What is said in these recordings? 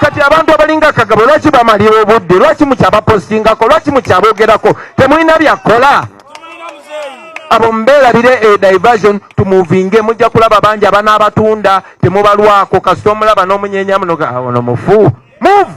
Kati abantu abalinga Kagabo lwaki bamalira obudde? Lwaki mukyabapostingako? Lwaki mukyabogerako? Temulina byakola. Abo mbeerabire, e diversion tumuvinge. Mujja kulaba bangi abanaabatunda, temubalwako. Kasita omulaba n'omunyenya muno, ono mufu, move.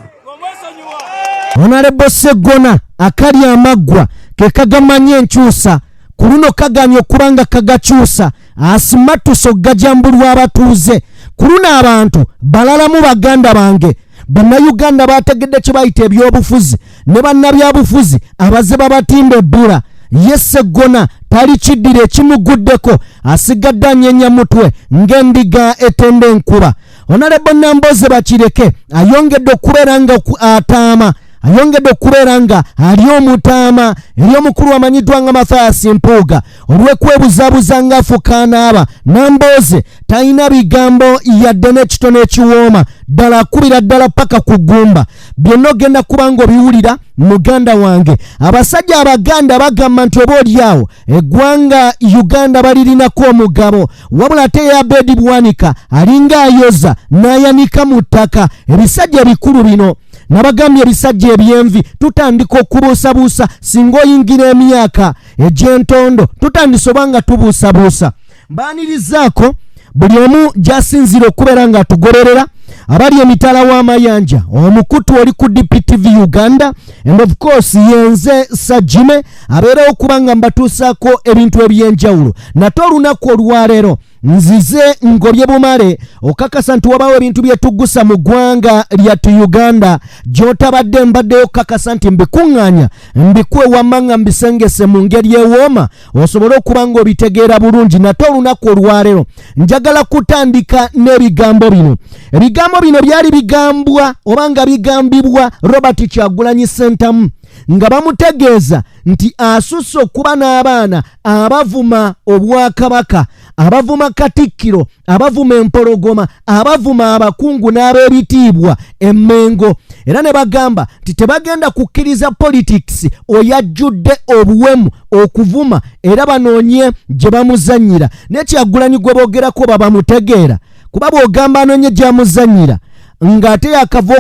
Honorable Seggona akali amaggwa ke kagamanyi enkyusa ku luno kaganye okuba nga kagakyusa, asimattuse okugajambulwa abatuuze. Ku luno abantu balalamu. Baganda bange Bannayuganda bategedde kye bayita ebyobufuzi ne bannabyabufuzi abazze babatimba ebbula. Ye Seggona tali kiddira, ekimuguddeko asigadde anyenya mutwe ng'endiga etenda enkuba. Honorable Namboze Bakireke ayongedde okubeera nga ataama, ayongedde okubeera nga ali omutaama eri omukulu amanyiddwa nga Mathias Mpuuga olw'okwebuzaabuza ng'afukaanaaba. Namboze talina bigambo yadde n'ekitono ekiwooma ddala, akubira ddala paka ku ggumba. Byonna ogenda kuba nga obiwulira, muganda wange. Abasajja Abaganda bagamba nti oba oliawo eggwanga Uganda balirinako omugabo, wabula ate ye Abedi Bwanika alinga ayoza n'ayanika mu ttaka. Ebisajja ebikulu bino, nabagambye, ebisajja ebyenvi, tutandika okubuusabuusa. Singa oyingira emyaka egy'entondo, tutandise oba nga tubuusabuusa. Mbaanirizaako buli omu gy'asinziira okubeera ng'atugoberera, abali emitala w'amayanja, omukutu oli ku DPTV Uganda, and of course yenze Sajime abeerawo okuba nga mbatuusaako ebintu ebyenjawulo. Nate olunaku olwaleero nzize ngobye bumale okakasa nti wabaawo ebintu byetugusa mu ggwanga lyattu Uganda gy'otabadde. Mbaddeyo okukakasa nti mbikuŋŋaanya, mbikuwe wamma nga mbisengese mu ngeri ewooma, osobole okuba ng'obitegeera bulungi. Nate olunaku olwaleero njagala kutandika n'ebigambo bino. Ebigambo bino byali bigambwa oba nga bigambibwa Robert Kyagulanyi Sentamu nga bamutegeeza nti asusse okuba n'abaana abavuma obwakabaka, abavuma Katikkiro, abavuma empologoma, abavuma abakungu n'ab'ebitiibwa Emmengo, era ne bagamba nti tebagenda kukkiriza politics oyajjudde obuwemu, okuvuma, era banoonye gye bamuzannyira. Naye Kyagulanyi gwe boogerako babamutegeera, kuba bw'ogamba anoonye gy'amuzannyira ng'ate yakava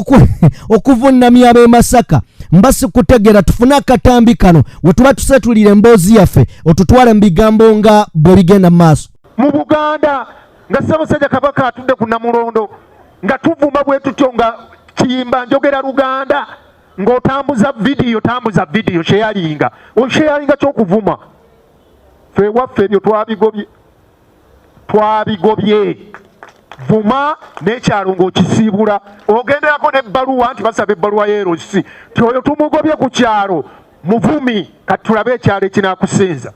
okuvunnamya ab'e Masaka, mba sikutegeera. Tufune akatambi kano we tuba tusetulira emboozi yaffe, otutwale mu bigambo nga bwe bigenda mu maaso. Mu Buganda nga Ssaabasajja Kabaka atudde ku Namulondo, nga tuvuma bwe tutyo, nga kiyimba njogera Luganda, ng'otambuza vidiyo, tambuza vidiyo, sharinga, osharinga kyokuvuma. Fe ewaffe ebyo twabigobye, twabigobye. Vuma n'ekyalo ng'okisiibula, ogenderako n'ebbaluwa nti basaba ebbaluwa y'erosi ti oyo tumugobye ku kyalo, muvumi. Kati tulabe ekyalo ekinaakusinza.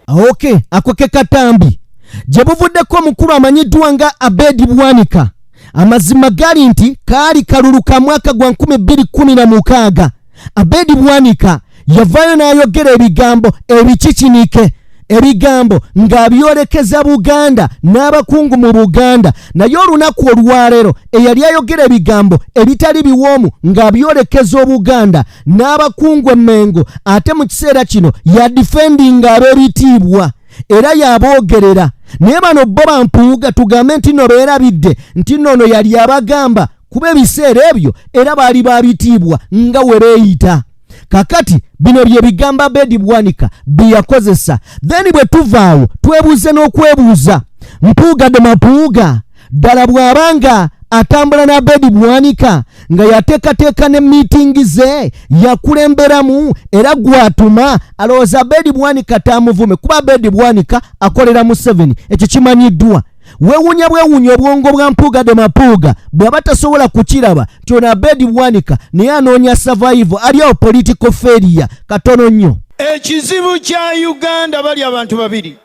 Ok, ako ke katambi gye buvuddeko omukulu amanyiddwa nga Abedi Bwanika. Amazima gali nti kaali kalulu ka mwaka gwa 2016. Abedi Bwanika yavaayo n'ayogera ebigambo ebikikinike, ebigambo ng'abyolekeza Buganda n'abakungu mu Buganda. Naye olunaku olwaleero eyali ayogera ebigambo ebitali biwoomu ng'abyolekeza Obuganda n'abakungu Emmengo, ate mu kiseera kino yadifendinga ab'ebitiibwa era yaboogerera. Naye bano bo bampuuga, tugambe nti nno beerabidde nti nno ono yali abagamba, kuba ebiseera ebyo era baali babitiibwa nga we beeyita. Kakati bino bye bigambo Abedi Bwanika bye yakozesa. Then bwe tuvaawo twebuuze n'okwebuuza, Mpuuga de Mapuuga ddala bw'abanga atambula n'Abedi Bwanika nga yateekateeka ne miitingi ze yakulemberamu era gwatuma, alowooza Abedi Bwanika taamuvume? Kuba Abedi Bwanika akolera Museveni, ekyo kimanyiddwa. Weewuunya bwewuunya obwongo bwa Mpuuga de Mapuuga bw'aba tasobola kukiraba nti ono Abedi Bwanika naye anoonya survival, ali awo political failure katono nnyo. Ekizibu kya Uganda bali abantu babiri,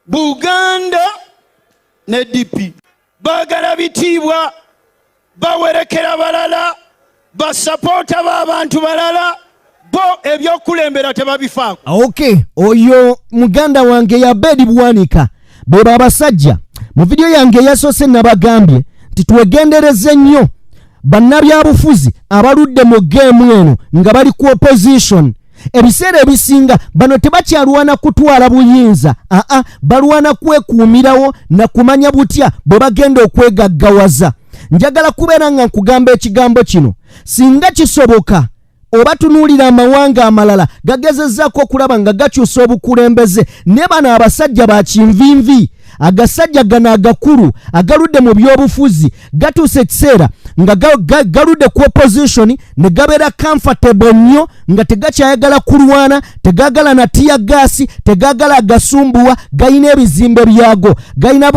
Buganda ne DP. Baagala bitiibwa, bawerekera balala, basapoota b'abantu balala, bo ebyokulembera tebabifaako. Ok, oyo muganda wange ya Abedi Bwanika. Beba abasajja mu vidiyo yange eyasoose nabagambye nti twegendereze nnyo bannabyabufuzi abaludde mu game eno nga bali ku opposition. Ebiseera ebisinga bano tebakyalwana kutwala buyinza, aa, balwana kwekuumirawo na kumanya butya bwe bagenda okwegaggawaza. Njagala kubeera nga nkugamba ekigambo kino, singa kisoboka oba tunuulira amawanga amalala gagezezzaako okulaba nga gakyusa obukulembeze, ne bano abasajja ba kinvinvi, agasajja gano agakulu agaludde mu byobufuzi, gatuuse ekiseera nga galudde ku opposition ne gabeera comfortable nnyo, nga tegakyayagala kulwana, tegagala na tear gas, tegagala agasumbuwa. Galina ebizimbe byago,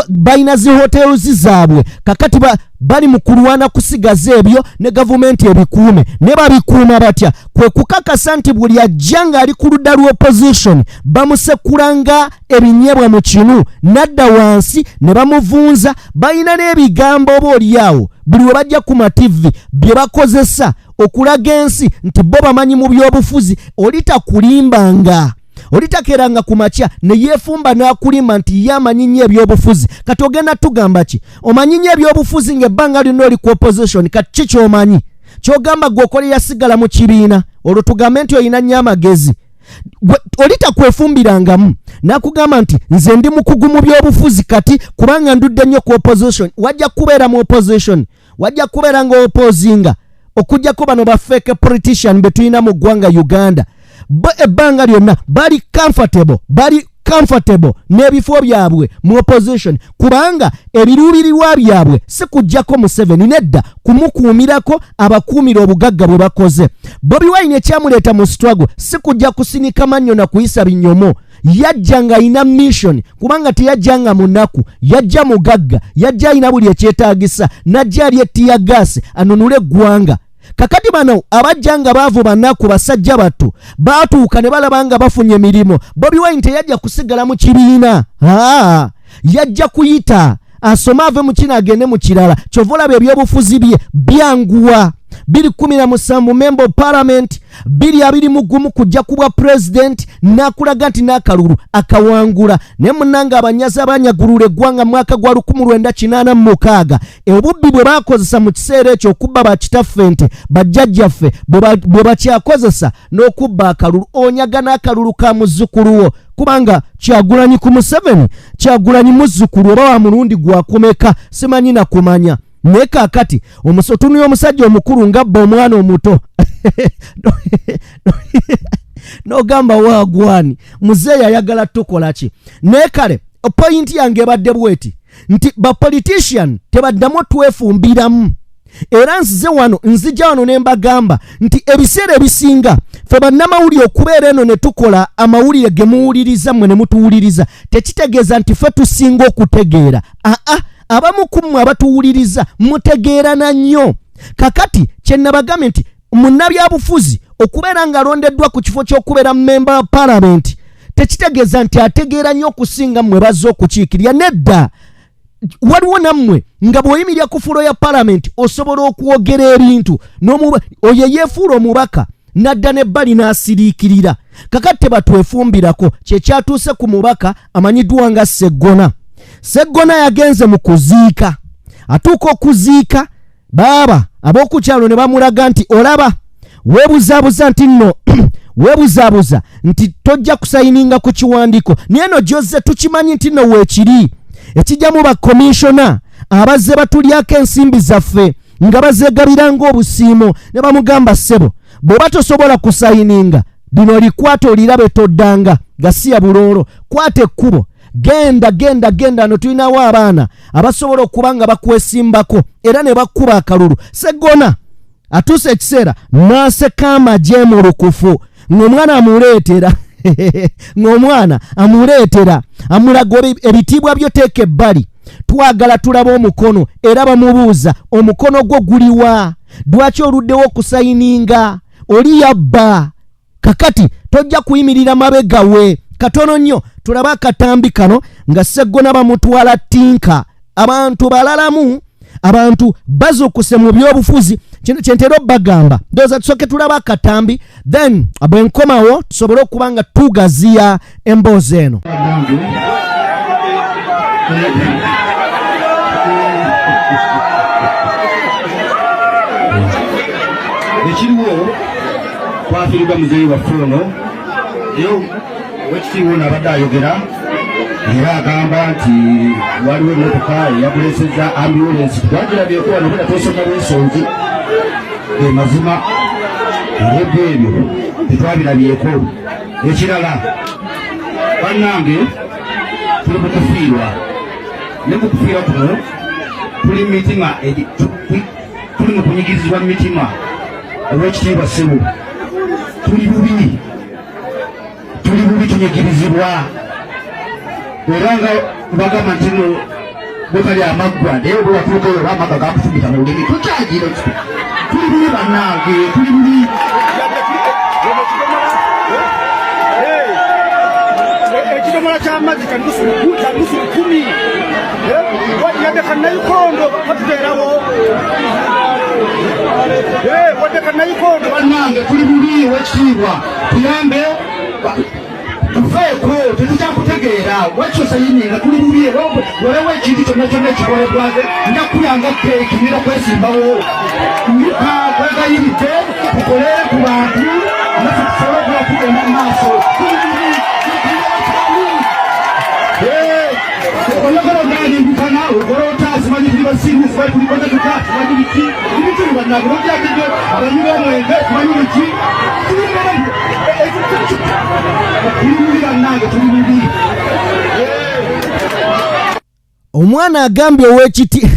balina zi hotels zaabwe. Kakati bali mu kulwana kusigaza ebyo ne gavumenti ebikuume. Ne babikuuma batya? Kwe kukakasa nti buli ajja ng'ali ku ludda lwa opposition bamusekula nga ebinyeebwa mu kinu, n'adda wansi ne bamuvunza. Balina n'ebigambo oba oliawo buli we bajja ku mativi bye bakozesa okulaga ensi nti bo bamanyi mu byobufuzi. Oli takulimbanga, oli takeeranga ku makya ne yeefumba n'akulimba nti ye amanyi nnyo ebyobufuzi. Kati ogenda tugamba ki? Omanyi nnyo ebyobufuzi ng'ebbanga lyonna oli ku opposition. Kati ki ky'omanyi ky'ogamba gwe okola yasigala mu kibiina, olwo tugambe nti olina nnyo amagezi? Oli takwefumbirangamu n'akugamba nti nze ndi mukugu mu byobufuzi kati kubanga ndudde nnyo ku opposition. Wajja kubeera mu opposition, wajja kubeera nga opposinga, okuggyako bano ba fake politician be tulina mu ggwanga Uganda. Bo ebbanga lyonna bali comfortable, bali comfortable n'ebifo byabwe mu opposition, kubanga ebiruubirirwa byabwe si kuggyako Museveni, nedda, kumukuumirako abakuumira obugagga bwe bakoze. Bobi Wine ekyamuleeta mu struggle si kujja kusinika mannyo na kuyisa binyomo. Yajja ng'alina mission, kubanga teyajja nga munaku, yajja mugagga, yajja alina buli ekyetaagisa, n'ajja ali e tear gas anunule eggwanga. Kakati bano abajja nga baavu, banaku, basajja battu baatuuka ne balaba nga bafunye emirimu. Bobi Wine teyajja kusigala mu kibiina, aa yajja kuyita asome ave mu kino agende mu kirala. Kyova olaba ebyobufuzi bye byanguwa. 2017 member of parliament, 2021 kujja ku bwa president, n'akulaga nti n'akalulu akawangula. Naye munnange, abanyazi abanyagulula eggwanga mu mwaka gwa 1986, obubbi bwe bakozesa mu kiseera ekyo okubba bakitaffe nte bajjajjaffe, bwe bakyakozesa n'okubba akalulu. Onyaga n'akalulu ka muzzukulu wo, kubanga Kyagulanyi ku Museveni, Kyagulanyi muzzukulu oba wa mulundi gwakumeka simanyi na kumanya. Naye kaakati otunuya omusajja omukulu ng'abba omwana omuto, n'ogamba waagwani muzeeyi ayagala tukola ki? Naye kale point yange ebadde bweti nti bapolitician tebaddamu twefumbiramu. Era nzize wano, nzija wano ne mbagamba nti ebiseera ebisinga ffe bannamawulire okubeera eno ne tukola amawulire ge muwuliriza mmwe ne mutuwuliriza, tekitegeeza nti ffe tusinga okutegeera. Aa, abamu ku mmwe abatuwuliriza mutegeerana nnyo. Kakati kye nabagambye nti munnabyabufuzi okubeera ng'alondeddwa ku kifo ky'okubeera memba wa palamenti tekitegeeza nti ategeera nnyo okusinga mmwe bazze okukiikirira. Nedda, waliwo nammwe nga bw'oyimirira ku floor ya palamenti osobola okwogera ebintu oyo yeefuula omubaka nadda nebbali n'asiriikirira. Kakati tebatwefumbirako. Kyekyatuuse ku mubaka amanyiddwa nga Seggona. Seggona yagenze mu kuziika, atuuka okuziika baaba ab'oku kyalo ne bamulaga nti olaba weebuzaabuza nti nno weebuzaabuza nti tojja kusayininga ku kiwandiiko, naye no gyozze tukimanyi nti nno weekiri ekijjamu bakomishona abazze batulyako ensimbi zaffe nga bazeegabira ng'obusiimo. Ne bamugamba, ssebo, bw'oba tosobola kusayininga lino likwata olirabe, toddanga gasiya buloolo, kwata ekkubo, genda genda genda, no tulinawo abaana abasobola okuba nga bakwesimbako era ne bakkuba akalulu. Seggona atuuse ekiseera n'aseka amagye mu lukufu ng'omwana amuleetera, ng'omwana amuleetera amulaga ebitiibwa byo teeka ebbali, twagala tulabe omukono. Era bamubuuza, omukono gwo guliwa? Lwaki oluddewo okusayininga? Oli yabba, kakati tojja kuyimirira mabega we. Katono nnyo tulabe akatambi kano nga Seggona bamutwala tinka. Abantu balalamu, abantu bazuukuse mu byobufuzi. Kino kyentera obbagamba. Ndowooza tusooke tulabe akatambi, then bwe nkomawo tusobole okuba nga tugaziya emboozi eno. Bannange, ekiriwo twafiiriddwa muzeeyi waffe ono, naye owekitiibwa ono abadde ayogera. Era agamba nti waliwo emmotoka eyaguleseza ambulensi twagirabyeko wano bwera twesonga bwesonzi ge mazima era ebyo ebyo tetwabirabyeko. Ekirala bannange tuli mu kufiirwa ne mu kufiirwa kuno tuli mu mitima tuli mu kunyigirizibwa mu mitima olw'ekitiibwa ssebo tuli bubi tuli bubi tunyigirizibwa era nga bagamba nti no bwekali amaggwa naye oba watuukayo oba amagga gakufumita mu lulimi tukyagira tuli bubi bannange tuli bubi. Ekidomola ky'amazzi kya nusu 10,000 yadde kannayikondo katubeerawo wadde kannayikondo. Bannange tuli bubi, owekitiibwa tuyambe tufeeko tetukyakutegeera wakyosayininga tuli bubi. Waliwo ekintu kyonna kyonna ekikolebwa nja kuyanga keeki nira kwesimbawo nyuka kwegayiridde tukole ku bantu naffe tusobole okuba tugenda mu maaso. Tuli bubi. Oyagala onaalimbikana okola ota simanyi tuli basiru simanyi tulikozetuka simanyi biki ebintu bibannange ojakidde abanywi b'omwenge simanyi biki tuli bubi bannange tuli bubi. Omwana agambye ow'ekiti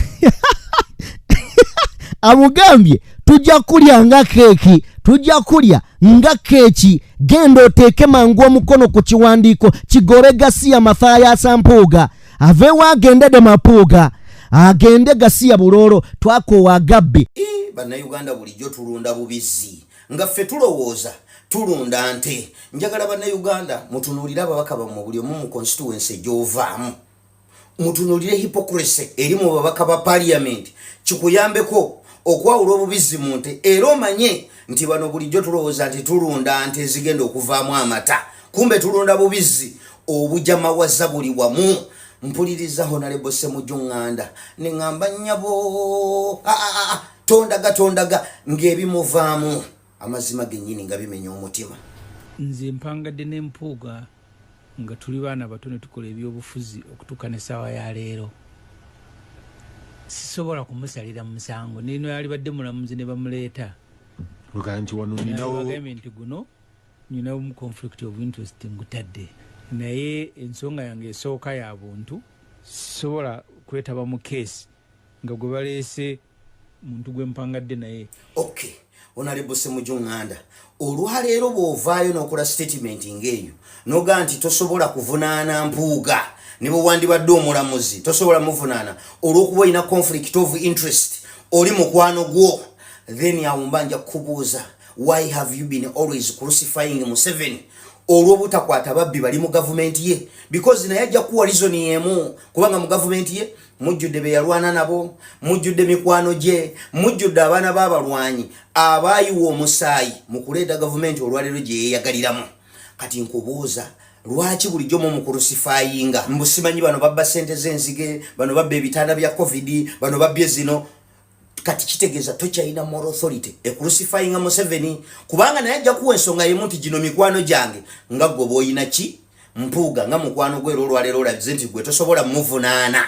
amugambye tujja kulya nga keeki, tujja kulya nga keeki, genda oteeke mangu omukono ku kiwandiiko kigobe gasiya Mathias Mpuuga aveewo agende de Mapuuga agende gasiya buloolo twakoowa agabbi. Bannayuganda bulijjo tulunda bubizzi nga ffe tulowooza tulunda nte. Njagala bannayuganda mutunuulire ababaka bammwe buli omu mu constituency gy'ovaamu, mutunuulire hypocrisy eri mu babaka ba parliament kikuyambeko okwawula obubizzi mu nte era omanye nti bano bulijjo tulowooza nti tulunda nte ezigenda okuvaamu amata, kumbe tulunda bubizzi obujamawaza buli wamu. Mpuliriza Honorable Ssemujju Nganda neŋŋamba nnyabo ah, ah, ah, tondaga tondaga ng'ebimuvaamu amazima gennyini nga bimenya omutima. Nze mpangadde ne Mpuuga nga tuli baana bato ne tukola ebyobufuzi okutuuka n'essaawa ya leero. Sisobola kumusalira musango nino yalibadde mulamuzi ne bamuleeta. Nti wano ninawo bagambye nti guno nyinawo mu conflict of interest ngutadde, naye ensonga yange esooka ya buntu. Sisobola kwetaba mu keesi nga gwe baleese muntu gwe mpangadde naye. Okay, Honorable Ssemujju Nganda, olwaleero bw'ovaayo n'okola statement ng'eyo noga nti tosobola kuvunaana Mpuuga ne bwe wandibadde omulamuzi tosobola muvunaana olw'okuba olina conflict of interest, oli mukwano gwo, then awo mba nja kukubuuza, why have you been always crucifying Museveni olw'obutakwata babbi bali mu gavumenti ye? Because naye ajja kuwa reason y'emu, kubanga mu gavumenti ye mujjudde be yalwana nabo, mujjudde mikwano gye, mujjudde abaana b'abalwanyi abaayiwa omusaayi mu kuleeta gavumenti olwaleero gye yeeyagaliramu. Kati nkubuuza, lwaki bulijjo mumucrucifyinga mbu simanyi bano babba sente z'enzige, bano babba ebitanda bya COVID, bano babbye zino? Kati kitegeeza tokyalina moral authority ecrucifyinga Museveni, kubanga naye ajja kuwa ensonga yemu nti gino mikwano gyange nga gwe bw'oyina ki Mpuuga nga mukwano gwe era olwaleero olabize nti gwe tosobola muvunaana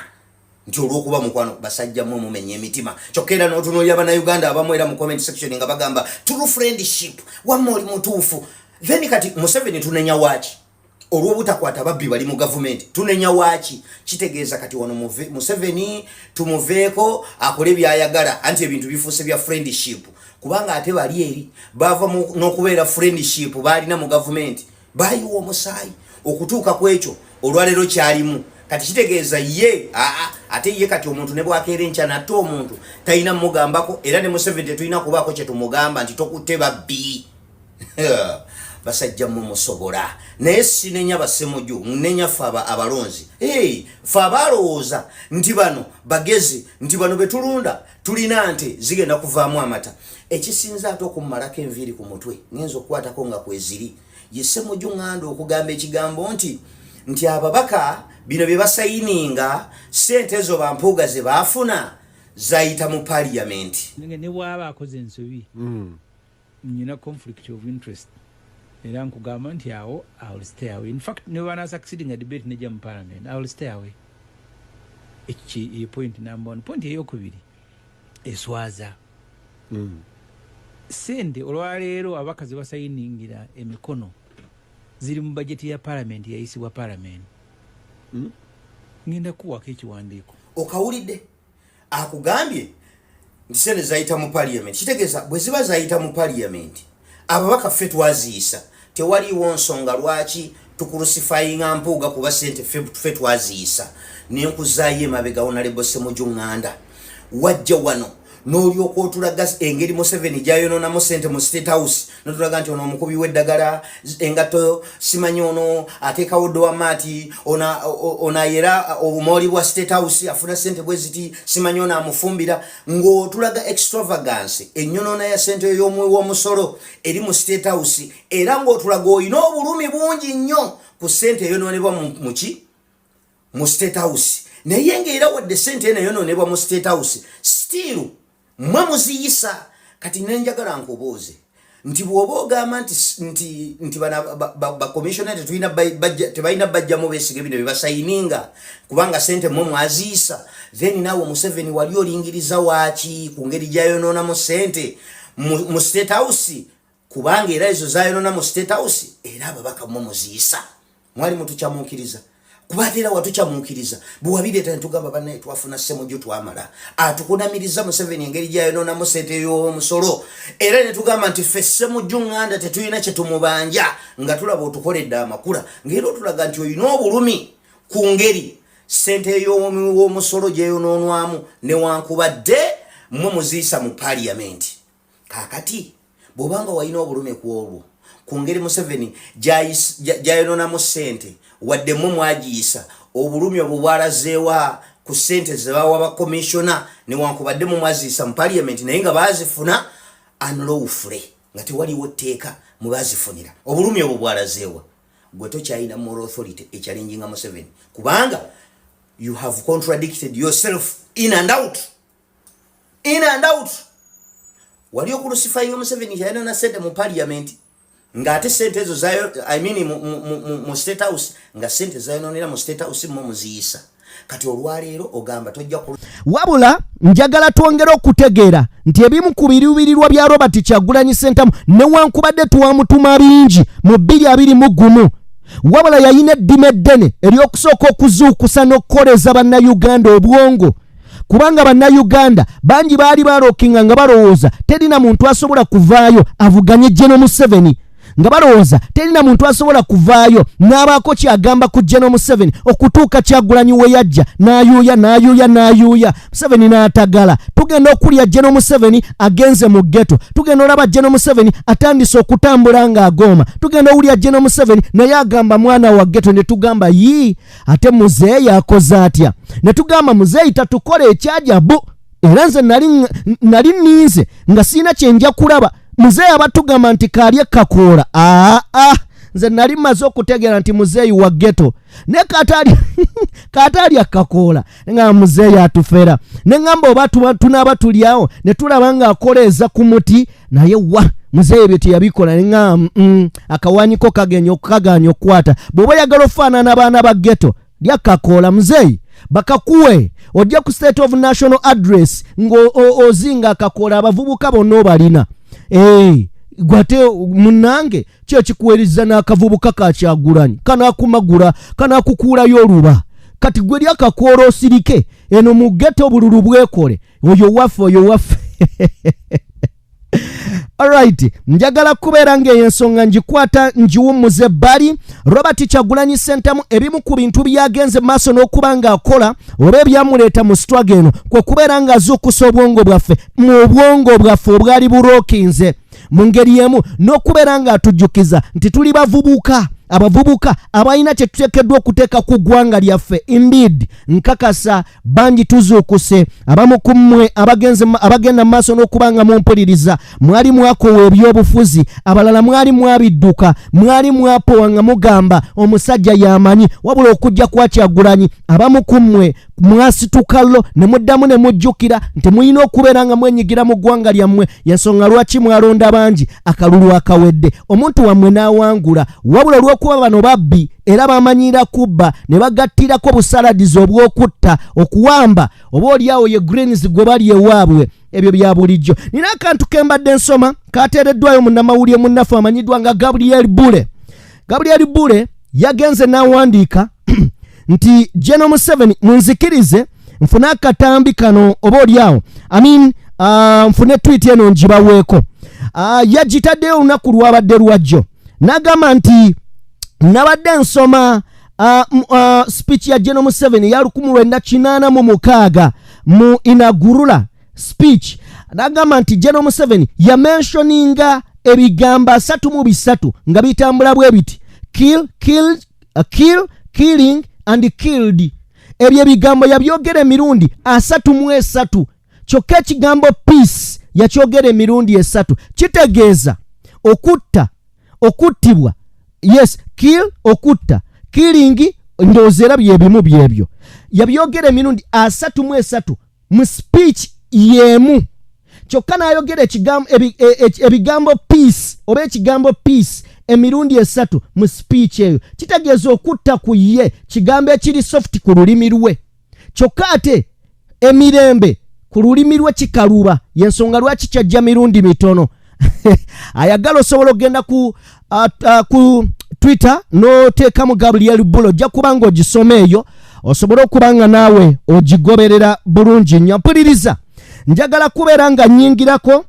nti olw'okuba mukwano. Basajja mmwe mumenya emitima. Kyokka era n'otunuulira Bannayuganda abamu era mu comment section nga bagamba true friendship, wamma oli mutuufu. Then kati Museveni tunenya waaki olw'obutakwata babbi bali mu gavumenti? Tunenya waaki? Kitegeeza kati wano Museveni tumuveeko akole byayagala, anti ebintu bifuuse bya friendship, kubanga ate bali eri bava n'okubeera friendship baalina mu gavumenti bayiwa omusaayi okutuuka ku ekyo olwaleero kyalimu. Kati kitegeeza ye aa ate ye kati omuntu ne bwakeera enkya natte omuntu talina mugambako, era ne Museveni tetulina kubaako kyetumugamba nti tokutte babbi. Basajja mmwe musobola, naye sinenya basemuju, nenya ffe abalonzi. Hey, ffe abalowooza nti bano bagezi, nti bano betulunda tulina nte zigenda kuvaamu amata. Ekisinza ate okummalako enviiri ku mutwe ngenza okukwatako nga kweziri ye Ssemuju Ŋŋanda okugamba ekigambo nti ababaka bino bye basayininga, sente ezo bampuuga ze baafuna zayita mu paliyamenti. Ne bwaba akoze ensobi, nyina conflict of interest. Era nkugamba nti awo I will stay away. In fact, ne bana succeeding a debate nejja mu parliament, I will stay away. Ekyo point number one. Point eyokubiri eswaza, Sente olwaleero abakazi basayiningira emikono ziri mu bajeti ya parliament, yayisibwa parliament. Ngenda kuwako ekiwandiiko. Okawulidde akugambye nti sente zayita mu parliament. Kitegeeza bwe ziba zayita mu parliament, ababaka ffe twaziyisa, tewaliwo nsonga lwaki tucrucifyinga Mpuuga, kuba sente ffe twaziyisa. Nenkuzaayo emabega, Honorable Semuju Ŋŋanda, wajja wano n'olyoka otulaga engeri Museveni gyayononamu sente mu State House, notulaga nti ono omukubi w'eddagala, engatto, simanyi ono ateekawo doormat, ono ayera obumooli bwa State House afuna sente bwe ziti, simanyi ono amufumbira, ng'otulaga extravagance, enyonoona ya sente y'omuwi w'omusolo eri mu State House, era ng'otulaga olina obulumi bungi nnyo ku sente eyonoonebwa muki mu State House. Naye ngaera wadde sente eno eyonoonebwa mu State House, still mwe muziyisa. Kati nenjagala nkubuuze nti bw'oba ogamba nti bacommissioner tebalina bajjamu beesiga bino byebasayininga kubanga sente mwe mwaziyisa, then naawe Museveni wali olingiriza waaki ku ngeri gyayonoonamu sente mu State House? Kubanga era ezo zayonoona mu State House, era ababaka mwe muziyisa. Mwali mutukyamuukiriza, kuba ate era watukyamuukiriza bwewabireeta netugamba, bannaye, twafuna Semuju, twamala atukunamiriza Museveni engeri gyayonoonamu sente y'omusolo, era netugamba nti ffe Semuju Ŋŋanda tetulina kyetumubanja, nga tulaba otukoledde amakula, ngaera otulaga nti olina obulumi ku ngeri sente y'omusolo gyeyonoonwamu newankubadde mwe muziisa mu paliyamenti. Kakati bw'obanga walina obulumi ku olwo, ku ngeri Museveni gyayonoonamu sente wadde mwe mwagiyisa, obulumi obwo bwalazeewa ku sente zebawa bakomishona newankubadde mu mwaziisa mu parliament, naye nga bazifuna unlawfully, nga tewaliwo tteeka mwebazifunira? Obulumi obwo bwalazeewa? Gwe tokyalina moral authority echallenginga Museveni, kubanga you have contradicted yourself in and out, in and out. Wali ocrucifyinga Museveni kyalina sente mu parliament, ng'ate sente ezo zayo, I mean, mu State House, nga sente zayononera mu State House mwe muziyisa. Kati olwaleero ogamba tojja ku Wabula njagala twongere okutegeera nti ebimu ku biruubirirwa bya Robert Kyagulanyi Sentamu, newankubadde twamutuma bingi mu 2021, wabula yalina eddima eddene ery'okusooka okuzuukusa n'okukoleza Bannayuganda obwongo, kubanga Bannayuganda bangi baali balookinga nga balowooza terina muntu asobola kuvaayo avuganye General Museveni, nga balowooza terina muntu asobola kuvaayo n'abaako kyagamba ku General Museveni, okutuuka Kyagulanyi we yajja n'ayuuya, n'ayuuya, n'ayuuya, Museveni n'atagala. Tugenda okulya General Museveni agenze mu ghetto, tugenda olaba General Museveni atandise okutambula ng'agooma, tugenda owulya General Museveni naye agamba mwana wa ghetto, ne tugamba, yii, ate muzeeyi akoze atya? Ne tugamba muzeeyi tatukola ekyajabu. Era nze nali nninze nga sirina kyenja kulaba muzeeyi abatugamba nti kaalye kakoola. Aa, nze nali mmaze okutegeera nti muzeeyi wa ghetto, naye kaataalya kakoola nga muzeeyi atufera, ne ŋŋamba oba tunaaba tulyawo ne tulaba ng'akoleeza ku muti, naye wa muzeeyi ebyo teyabikola. Ne ŋŋamba, akawanyiko kagenya kaganya okukwata. Bw'oba oyagala ofaanana abaana ba ghetto, lya kakoola muzeeyi bakakuwe, ojja ku State of National Address ng'ozinga akakoola, abavubuka bonna obalina. Ee, gwate munnange, ki ekikuweereza n'akavubuka ka Kyagulanyi kanaakumagula, kanaakukuulayo oluba? Kati gwe lyakakoola osirike eno mu ghetto, obululu bwekole. Oyo waffe, oyo waffe. Alright, njagala kubeera ng'eyo ensonga ngikwata ngiwummuze ebbali. Robert Kyagulanyi Sentamu, ebimu ku bintu byagenze maaso n'okuba ng'akola oba ebyamuleeta mu struggle eno kwe kubeera ng'azuukusa obwongo bwaffe, mu obwongo bwaffe obwali bulookinze. Mu ngeri emu n'okubeera ng'atujjukiza nti tuli bavubuka, abavubuka abalina kye tuteekeddwa okuteeka ku ggwanga lyaffe. Indeed, nkakasa bangi tuzuukuse. Abamu ku mmwe abagenda mu maaso n'okuba nga mumpuliriza mwali mwakowa ebyobufuzi, abalala mwali mwabidduka, mwali mwapowa nga mugamba omusajja yamanyi. Wabula okujja kwa Kyagulanyi, abamu ku mmwe Mwasituka lo ne muddamu ne mujjukira nti mulina okubeera nga mwenyigira mu ggwanga lyammwe. Yensonga lwaki mwalonda bangi akalulu akawedde, omuntu wammwe n'awangula. Wabula olw'okuba bano babbi era bamanyira kubba ne bagattirako busaladizi obw'okutta, okuwamba, oba oliawo ye greens gwe bali ewaabwe, ebyo bya bulijjo. Nina akantu ke mbadde nsoma kateereddwayo munnamawulire munnaffe amanyiddwa nga Gabriel Bule. Gabriel Bule yagenze n'awandiika nti General Museveni, munzikirize nfune akatambi kano oba oliawo, I mean, nfune tweet eno ngibaweeko. Yagitaddeyo olunaku lwabadde lwajjo, n'agamba nti nabadde nsoma speech ya General Museveni ya 1986 mu inaugural speech. N'agamba nti General Museveni yamentioninga ebigambo 33 nga bitambula bwe biti: kill, kill, kill, killing and killed. Ebyo ebigambo yabyogera emirundi 33, kyokka ekigambo peace yakyogera emirundi 3. Kitegeeza okutta, okuttibwa, yes, kill, okutta, killing, ndowooza era byebimu byebyo. Yabyogera emirundi 33 mu speech y'emu, kyokka n'ayogera ebigambo peace oba ekigambo peace emirundi 3 mu speech eyo. Kitegeeza okutta ku ye kigambo ekiri soft ku lulimi lwe, kyokka ate emirembe ku lulimi lwe kikaluba. Yensonga lwaki kyajja mirundi mitono. Ayagala osobola okugenda ku Twitter n'oteekamu Gabriel Bulo, ojja kuba nga ogisoma eyo, osobole okuba nga naawe ogigoberera bulungi nnyo. Mpuliriza, njagala kubeera nga nnyingirako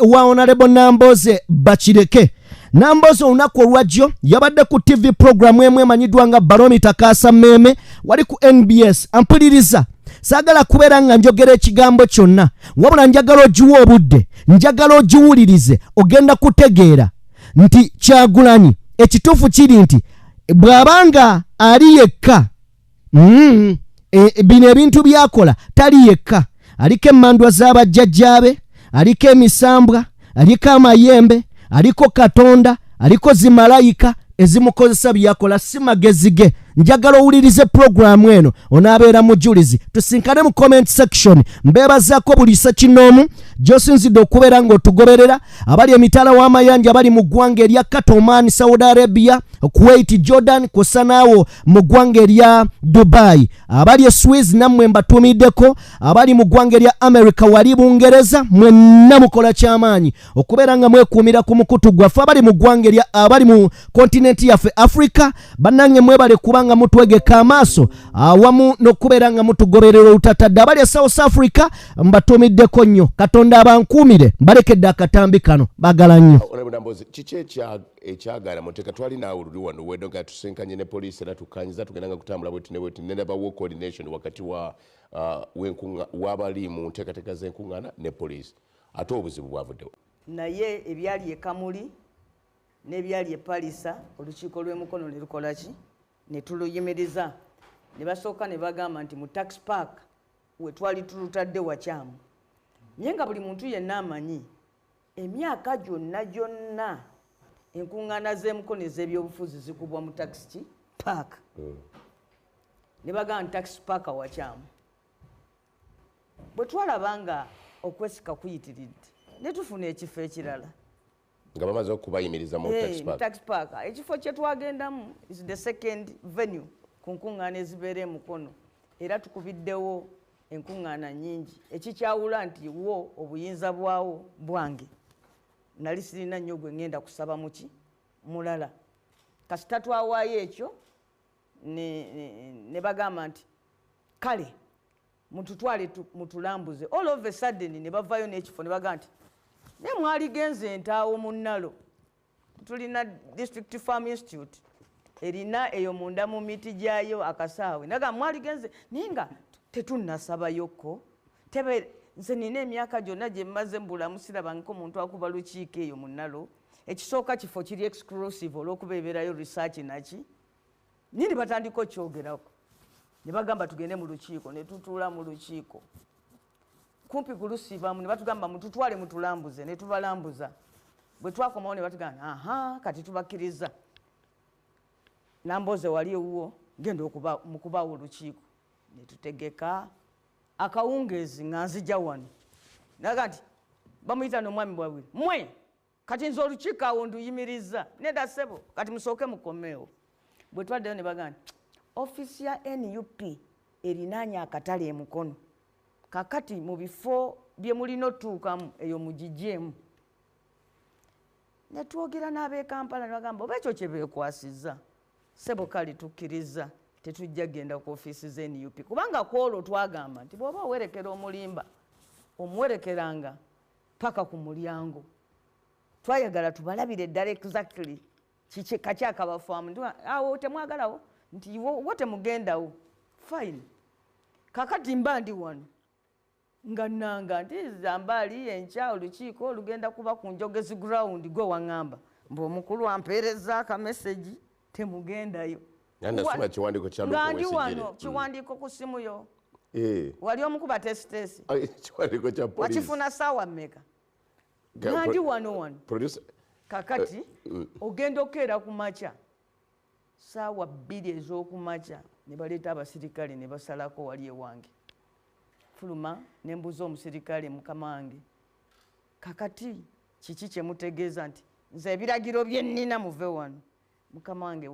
wa Honorable Namboze Bakireke. Namboze olunaku olwajjo yabadde ku TV program emu emanyiddwa nga Baromita Kaasa Mmeeme, wali ku NBS. Ampuliriza, saagala kubeera nga njogera ekigambo kyonna, wabula njagala ogiwa obudde, njagala ogiwulirize. Ogenda kutegeera nti Kyagulanyi ekituufu kiri nti bw'abanga ali yekka, bino ebintu byakola tali yekka. Aliko emmandwa z'abajjajjaabe, aliko emisambwa, aliko amayembe, aliko Katonda, aliko zimalayika ezimukozesa. Byakola si magezi ge. Njagala owulirize puroguramu eno, onaabeera mujulizi. Tusinkane mu comment section. Mbeebazaako buli sekinoomu gy'osinzidde okubeera ng'otugoberera, abali emitala w'amayanja, abali mu ggwanga erya Qatar, Oman, Saudi Arabia, Kuwait, Jordan, kw'ossa naawo mu ggwanga erya Dubai, abali e Swiss, nammwe mbatumiddeko, abali mu ggwanga erya America, wali Bungereza, mwenna mukola kyamaanyi okubeera nga mwekuumira ku mukutu gwaffe. Abali mu ggwanga erya, abali mu kontinenti yaffe Africa, bannange mwebale kubanga mutwegeka amaaso awamu n'okubeera nga mutugoberera olutatadde. Abali e South Africa mbatumiddeko nnyo. Katonda abankuumire. Mbalekedde akatambi kano, bagala nnyo. Honorable Namboze, kiki ekyagaana mu nteeka? Twali naawe luli wano wedde nga tusinkanye ne poliisi, era tukkanyiza tugenda nga kutambula bwetu ne bwetu, nenabawo coordination wakati wa w'abali mu nteekateeka z'enkuŋŋaana ne poliisi. Ate obuzibu bwavuddewo? Naye ebyali e Kamuli n'ebyali e Palisa, olukiiko lw'emukono ne lukola ki? Ne tuluyimiriza. Ne basooka ne bagamba nti mu tax park we twali tulutadde wakyamu, naye nga buli muntu yenna amanyi emyaka gyonna gyonna enkuŋŋaana z'emukono ez'ebyobufuzi zikubwa mu tax park. Ne bagamba nti tax park wakyamu. Bwe twalaba nga okwesika kuyitiridde, ne tufuna ekifo ekirala. Nga bamaze okubayimiriza mu tax mu park. Tax park. Ekifo kye twagendamu is the second venue ku nkuŋŋaana ezibeera emukono, era tukubiddewo enkuŋŋaana nnyingi. Ekikyawula nti wo obuyinza bwawo bwange, nali sirina nnyo gwe ŋŋenda kusaba muki mulala. Kasita twawaayo ekyo, ne bagamba nti kale mututwale mutulambuze. All of a sudden ne bavaayo n'ekifo ne bagamba nti naye mwaligenze entaawo mu nnalo, tulina District Farm Institute erina eyo munda mu miti gyayo akasaawe. Naga mwaligenze, naye nga tetunnasabayokko tebe. Nze nina emyaka gyonna gye mmaze mu bulamu sirabangako muntu akuba lukiiko eyo mu nnalo. Ekisooka, kifo kiri exclusive olw'okuba ebeerayo research naki nini. Batandika okyogerako ne bagamba tugende mu lukiiko, ne tutuula mu lukiiko kumpi kulusiibamu, ne batugamba mututwale mutulambuze, ne tubalambuza. Bwe twakomawo ne batugamba, aha, kati tubakkiriza. Namboze wali ewuwo, genda okuba mu kubaawo olukiiko. Netutegeka akawungeezi nga nzija wano. Naga nti bamuyita n'omwami Bwabwire, mwe kati nze olukiiko awo nduyimiriza, nedda ssebo, kati musooke mukomeewo. Bwe twaddeyo ne bagamba nti ofiisi ya NUP erinaanye akatale e Mukono, kakati mu bifo bye mulina otuukamu eyo mugigyemu. Ne twogera n'ab'e Kampala ne bagamba oba ekyo kye beekwasizza, ssebo kale tukkiriza, tetujja kugenda ku ofiisi za NUP, kubanga ku olwo twagamba nti bw'oba owerekera omulimba omuwerekeranga paka ku mulyango. Twayagala tubalabire ddala exactly kiki kaki akabafaamu, awo temwagalawo nti wo temugendawo, fine. Kakati mba ndi wano nga nanga nti Zambaali enkya olukiiko olugenda kuba ku Njogezi ground, gwe waŋŋamba mbu omukulu ampeereza akamesegi temugendayo. Nga ndi wano kiwandiiko ku ssimu yo. Wali omukuba tesitesi. Wakifuna ssaawa mmeka? Nga ndi wano wano. Kakati ogenda okeera ku makya ssaawa 2 ez'okumakya ne baleeta abasirikale ne basalako wali ewange. Fuluma ne mbuuza omusirikale, mukama wange, kakati kiki kye mutegeeza nti nze ebiragiro bye nnina muve wano? Mukama wange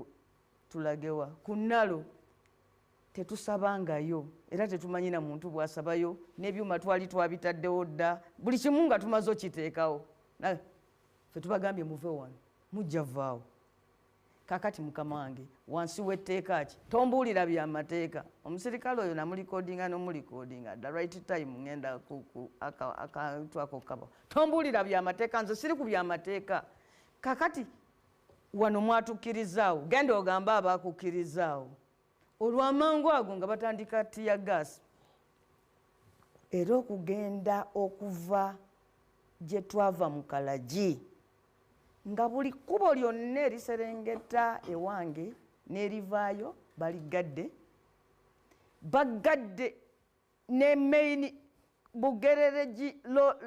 tulagewa ku nnalo tetusabangayo era tetumanyi na muntu bw'asabayo, n'ebyuma twali twabitaddewo dda, buli kimu nga tumaze okiteekawo. Ffe tubagambye muve wano, mujja vaawo. Kakati mukama wange wansi w'etteeka ki? Tombuulira byamateeka. Omusirikale oyo namulikodinga n'omulikodinga the right time ngenda akantu ako kaba. Tombuulira byamateeka, nze siri ku byamateeka. Kakati wano mwatukkirizaawo, genda ogamba abaakukkirizaawo. Olw'amangu ago nga batandika tear gas. Era okugenda okuva gye twava mu Kalagi, nga buli kkubo lyonna eriserengeta ewange n'erivaayo baligadde, bagadde ne main Bugerere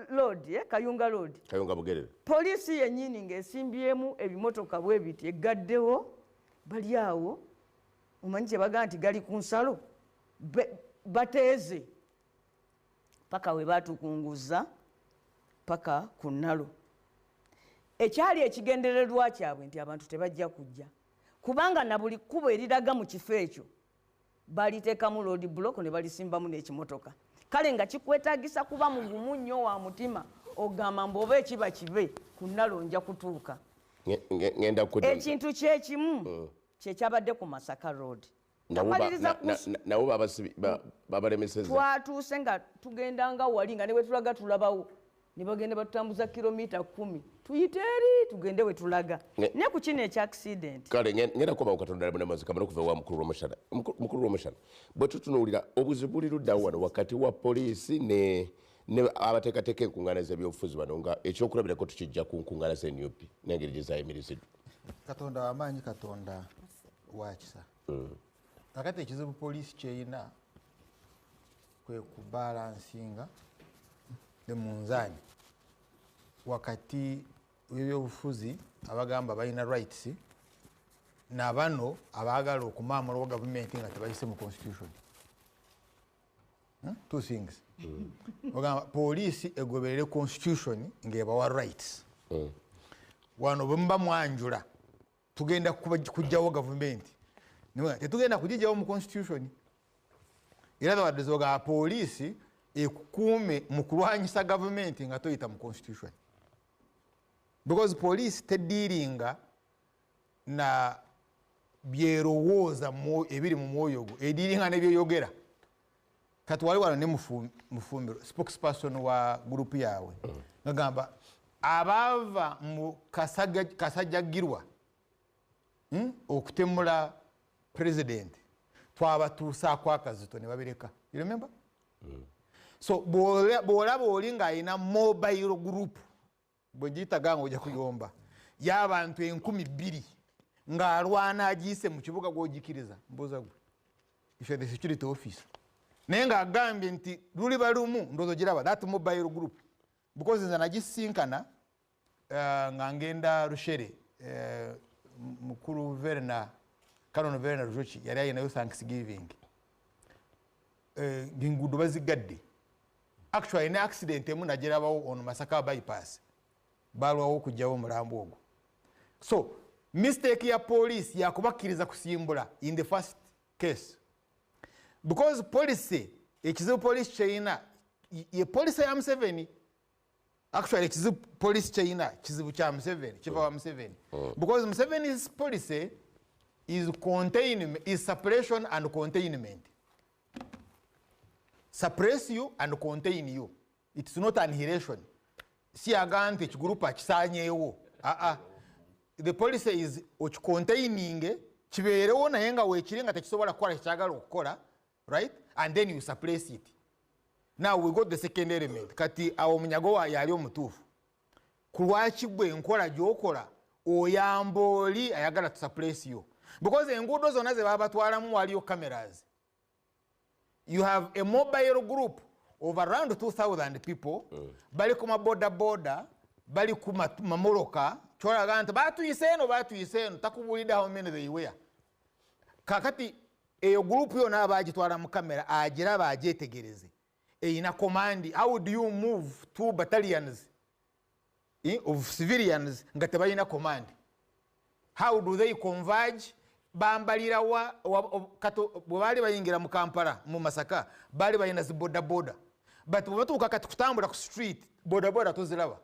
Road, Kayunga Road, Kayunga Bugerere. Poliisi yennyini ng'esimbyemu ebimotoka bwe biti egaddewo, bali awo omanyi kye bagamba nti gali ku nsalo, bateeze paka we baatukunguza paka ku nnalo. Ekyali ekigendererwa kyabwe nti abantu tebajja kujja, kubanga na buli kkubo eriraga mu kifo ekyo baliteekamu road block ne balisimbamu n'ekimotoka. Kale nga kikwetaagisa kuba mugumu nnyo wa mutima, ogamba mbu oba ekiba kibe ku nnalo nja kutuuka. Ekintu kyekimu kyekyabadde ku Masaka Road. Nabo babalemesezza. Twatuuse nga tugenda nga wali nga ne bwe tulaga tulabawo, ne bagenda batutambuza kilomita 10 tuyite eri tugende we tulaga. Ne ku kino ekya accident. Kale ngenda kuba Katonda munamazi kamala okuva wa mukulu Rwomushana. Mukulu Rwomushana, bwe tutunuulira obuzibu buli ludda wano wakati wa poliisi ne abateekateeka enkuŋŋaana z'ebyobufuzi bano, nga ekyokulabirako tukijja ku nkuŋŋaana za NUP n'engeri gye zayimiriziddwa. Katonda w'amaanyi, Katonda wa kisa. Kakati ekizibu poliisi kyeyina kwe kubalansinga ne munzaani wakati w'ebyobufuzi abagamba balina rights n'abano abaagala okumaamulawo gavumenti nga tebayise mu constitution. Two things. Ogamba poliisi egoberere constitution ng'ebawa rights. Wano bwe muba mwanjula tugenda kujjawo gavumenti, tetugenda kugijjawo mu constitution. Era bawadde zoga poliisi ekukuume mu kulwanyisa gavumenti nga toyita mu constitution, because poliisi tediiringa na byerowooza ebiri mu mwoyo gwo, ediiringa nebyoyogera. Kati wali wano ne Mufumbiro spokesperson wa gurupu yaabwe ngagamba abaava mu Kasajjagirwa okutemula president twabatuusaako akazito ne babireka. You remember? So bw'olaba oli ng'alina mobile group, bwe giyitaga nga ojja kuyomba y'abantu 2000 ng'alwana agiyise mu kibuga gw'ogikiriza, mbuuza gwe if you're the security officer, naye ng'agambye nti luliba lumu ndowooza ogiraba that mobile group, because nze nagisinkana nga ngenda Rushere, mukulu Verna, Canon Verna Rujoki yali alinayo Thanksgiving. Enguudo bazigadde. Actually ne accident emu nagirabawo on Masaka bypass, balwawo okugyawo omulambo ogwo. So mistake ya police yakubakkiriza kusimbula in the first case, because policy, ekizibu police kyeyina ye policy ya Museveni. Actually ekizibu police kyeyina kizibu kya Museveni, kiva wa Museveni, because Museveni's policy is containment, is suppression and containment. Suppress you and contain you. It's not annihilation. Si aga nti ekigurupu akisanyeewo. Aa, the policy is okicontaining, kibeerewo naye nga weekiri nga tekisobola kukola kyekyagala okukola, right? And then you suppress it. Now we got the second element. Kati awo Munyago yali omutuufu. Ku lwaki gwe enkola gy'okola oyamba oli ayagala to suppress you? Because enguudo zonna ze babatwalamu waliyo cameras. You have a mobile group of around 2000 people, bali ku maboda boda, bali ku mamoloka, kyolaga nti batuyise eno, batuyise eno, takubuulidde how many they were. Kakati eyo group yonna abagitwala mu kamera agiraba, agyetegereze, eyina command. How do you move two battalions of civilians nga tebalina command? How do they converge? Bambalirawa? Bwe baali bayingira mu Kampala, mu Masaka, baali balina zi boda boda, but bwe batuuka kati kutambula ku street, boda boda toziraba.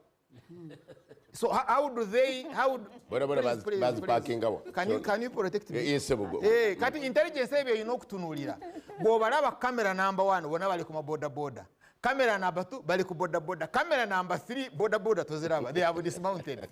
So how do they, how Boda boda baziparkingawa? Can you protect me? Yes, sebo. Kati intelligence ebyo erina okutunuulira. Bw'obalaba kamera number 1, bonna bali ku maboda boda. Kamera number 2, bali ku boda boda. Kamera number 3, boda boda toziraba, they have dismounted.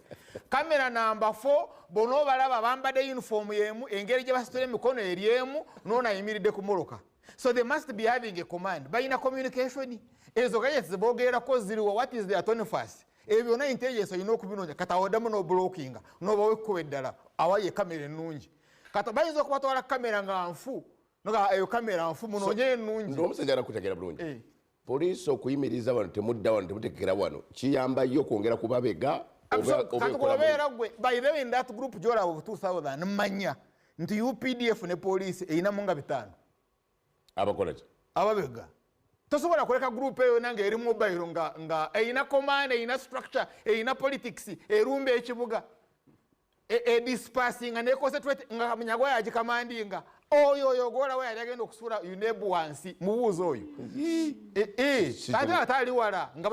Kamera number 4, bonna obalaba bambadde uniform yemu, engeri gye basitula emikono eri emu, noona ayimiridde ku mmotoka. So they must be having a command. Balina communication? Ezo gadgets zeboogerako ziriwa? What is the attorney first? Ebyo byonna intelligence olina okubinoonya. Kati awoddamu n'oblockinga n'obawa ekkuba eddala awaye kamera ennungi. Kati bayinza okubatwala kamera nga nfu, nga eyo kamera nfu, munoonye ennungi. Ndi omusajja anakutegera bulungi. Poliisi okuyimiriza wano, temudda wano, temutekera wano, kiyambayo okwongera kubabega oba Kati ekola kubeera gwe, by the way, in that group gyolaba of 2000, mmanya nti UPDF ne poliisi erinamu nga 500. Abakola ki? Ababega. Tosobola kuleka group eyo nange eri mobile nga erina command, erina structure, erina politics, erumba ekibuga, edispersinga neconcentrate nga Munyagwa yagicommandinga. Oyo gwolawo yali agenda okusuula UNEB wansi, mubuuzi oyo. Ate ate ali wala nga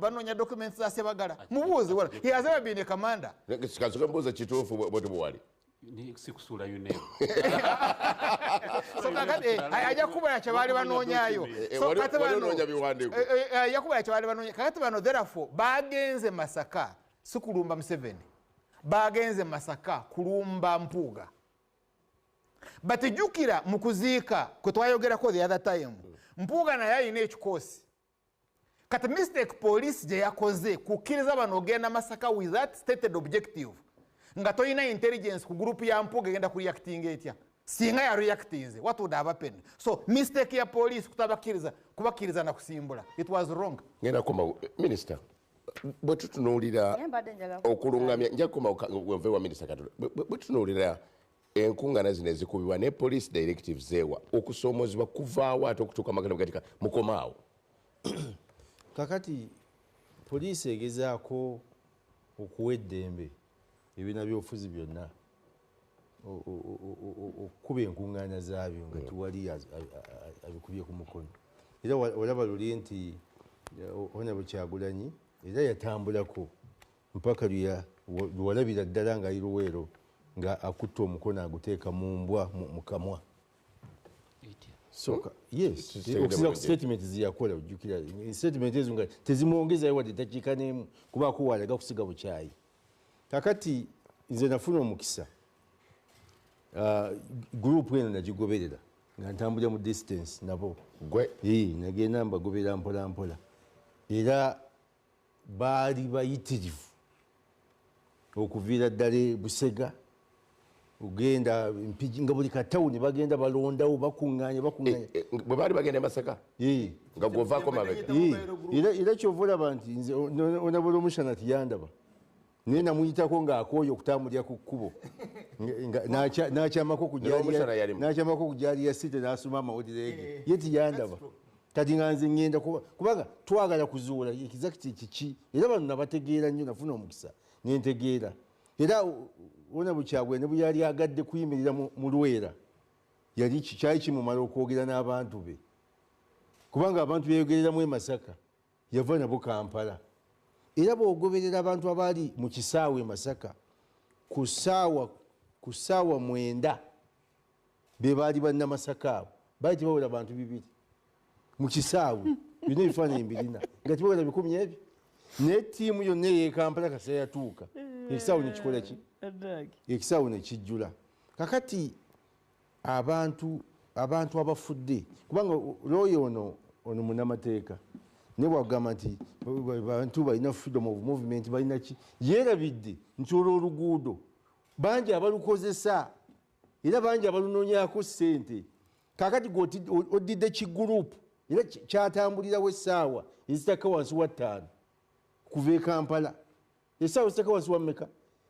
banoonya documents za Sebagala. Mubuuzi wala, he has ever been a commander. Kasooka mbuuza, kituufu bwe tumuwali? Si kusuula UNEB. So kakati ajja kubala kye baali banoonyayo. So kati wali bano onoonya biwandiiko. Ajja kubala kye baali banoonya. Kakati bano therefore bagenze Masaka si kulumba Museveni, bagenze Masaka kulumba Mpuuga. But jjukira mu kuziika kwe twayogerako the other time, Mpuuga naye alina ekikoosi. Kati mistake police gye yakoze kukkiriza bano ogenda Masaka with that stated objective nga tolina intelligence ku group ya Mpuuga egenda kureactinga etya. Singa ya reactinze, what would have happened? So mistake ya police kutabakkiriza, kubakkiriza na kusimbula, it was wrong. Ngenda koma, minisita, bwe tutunuulira Naye mbadde njagala okulungamya, nja kukoma nve wa minisita Katonda. Bwe tutunuulira enkuŋŋaana zino ezikubibwa ne police directives zeewa, okusoomozebwa kuvaawo ate okutuuka amakanda gatika mukomaawo? Kakati poliisi egezaako okuwa eddembe ebibiina byobufuzi byonna okukuba enkuŋŋaana zaabyo nga tewali abikubye ku mukono. Era olaba luli nti Honorable Kyagulanyi era yatambulako mpaka lwalabira ddala nga ali Luweero nga akutte omukono aguteeka mu mbwa mu kamwa. So, yes, okusinza ku statement zeyakola, ojjukira statement ezo nga tezimwongezayo wadde eddakiika n'emu kubaako walaga kusiga bukyayi. Kakati nze nafuna omukisa, group eno nagigoberera nga ntambulira mu distance nabo. Gwe? Nagenda mbagoberera mpola mpola, era baali bayitirivu okuviira ddala e Busega ogenda Mpigi, nga buli katawuni bagenda balondawo, bakuŋŋaanya, bakuŋŋaanya. Bwe baali bagenda e Masaka nga gwovaako mabega? Era kyova olaba nti nze onabula omushana tiyandaba. Naye namuyitako ng'akooye okutambulira ku kkubo, n'akyamako ku gyali ya site n'asoma amawulire ge, ye tiyandaba. Kati nga nze ŋŋenda kubanga twagala kuzuula exactly kiki, era bano nabategeera nnyo, nafuna omukisa nentegeera. Era ona Bukyagwe ne bwe yali agadde kuyimirira mu Lwera, yali kyali kimumala okwogera n'abantu be, kubanga abantu beyogereramu e Masaka yava nabo Kampala. Era bw'ogoberera abantu abaali mu kisaawe e Masaka ku ssaawa 9 be baali bannamasaka abo, baali tebawera bantu 2 mu kisaawe, byonna ebifaananyi mbirina nga tebawera 10 ebyo. Naye ttiimu yonna ey'e Kampala kasita yatuuka, ekisaawe ne kikola ki? Ekisaawe ne kijjula. Kakati abantu abafudde, kubanga looya ono munnamateeka, naye bwagamba nti bantu balina freedom of movement, balina ki, yeerabidde nti olwo oluguudo bangi abalukozesa era bangi abalunoonyaako ssente. Kakati oddidde kigurupu era kyatambulirawo essaawa ezitakka wansi wa 5 kuva e Kampala, essaawa ezitakka wansi wa mmeka?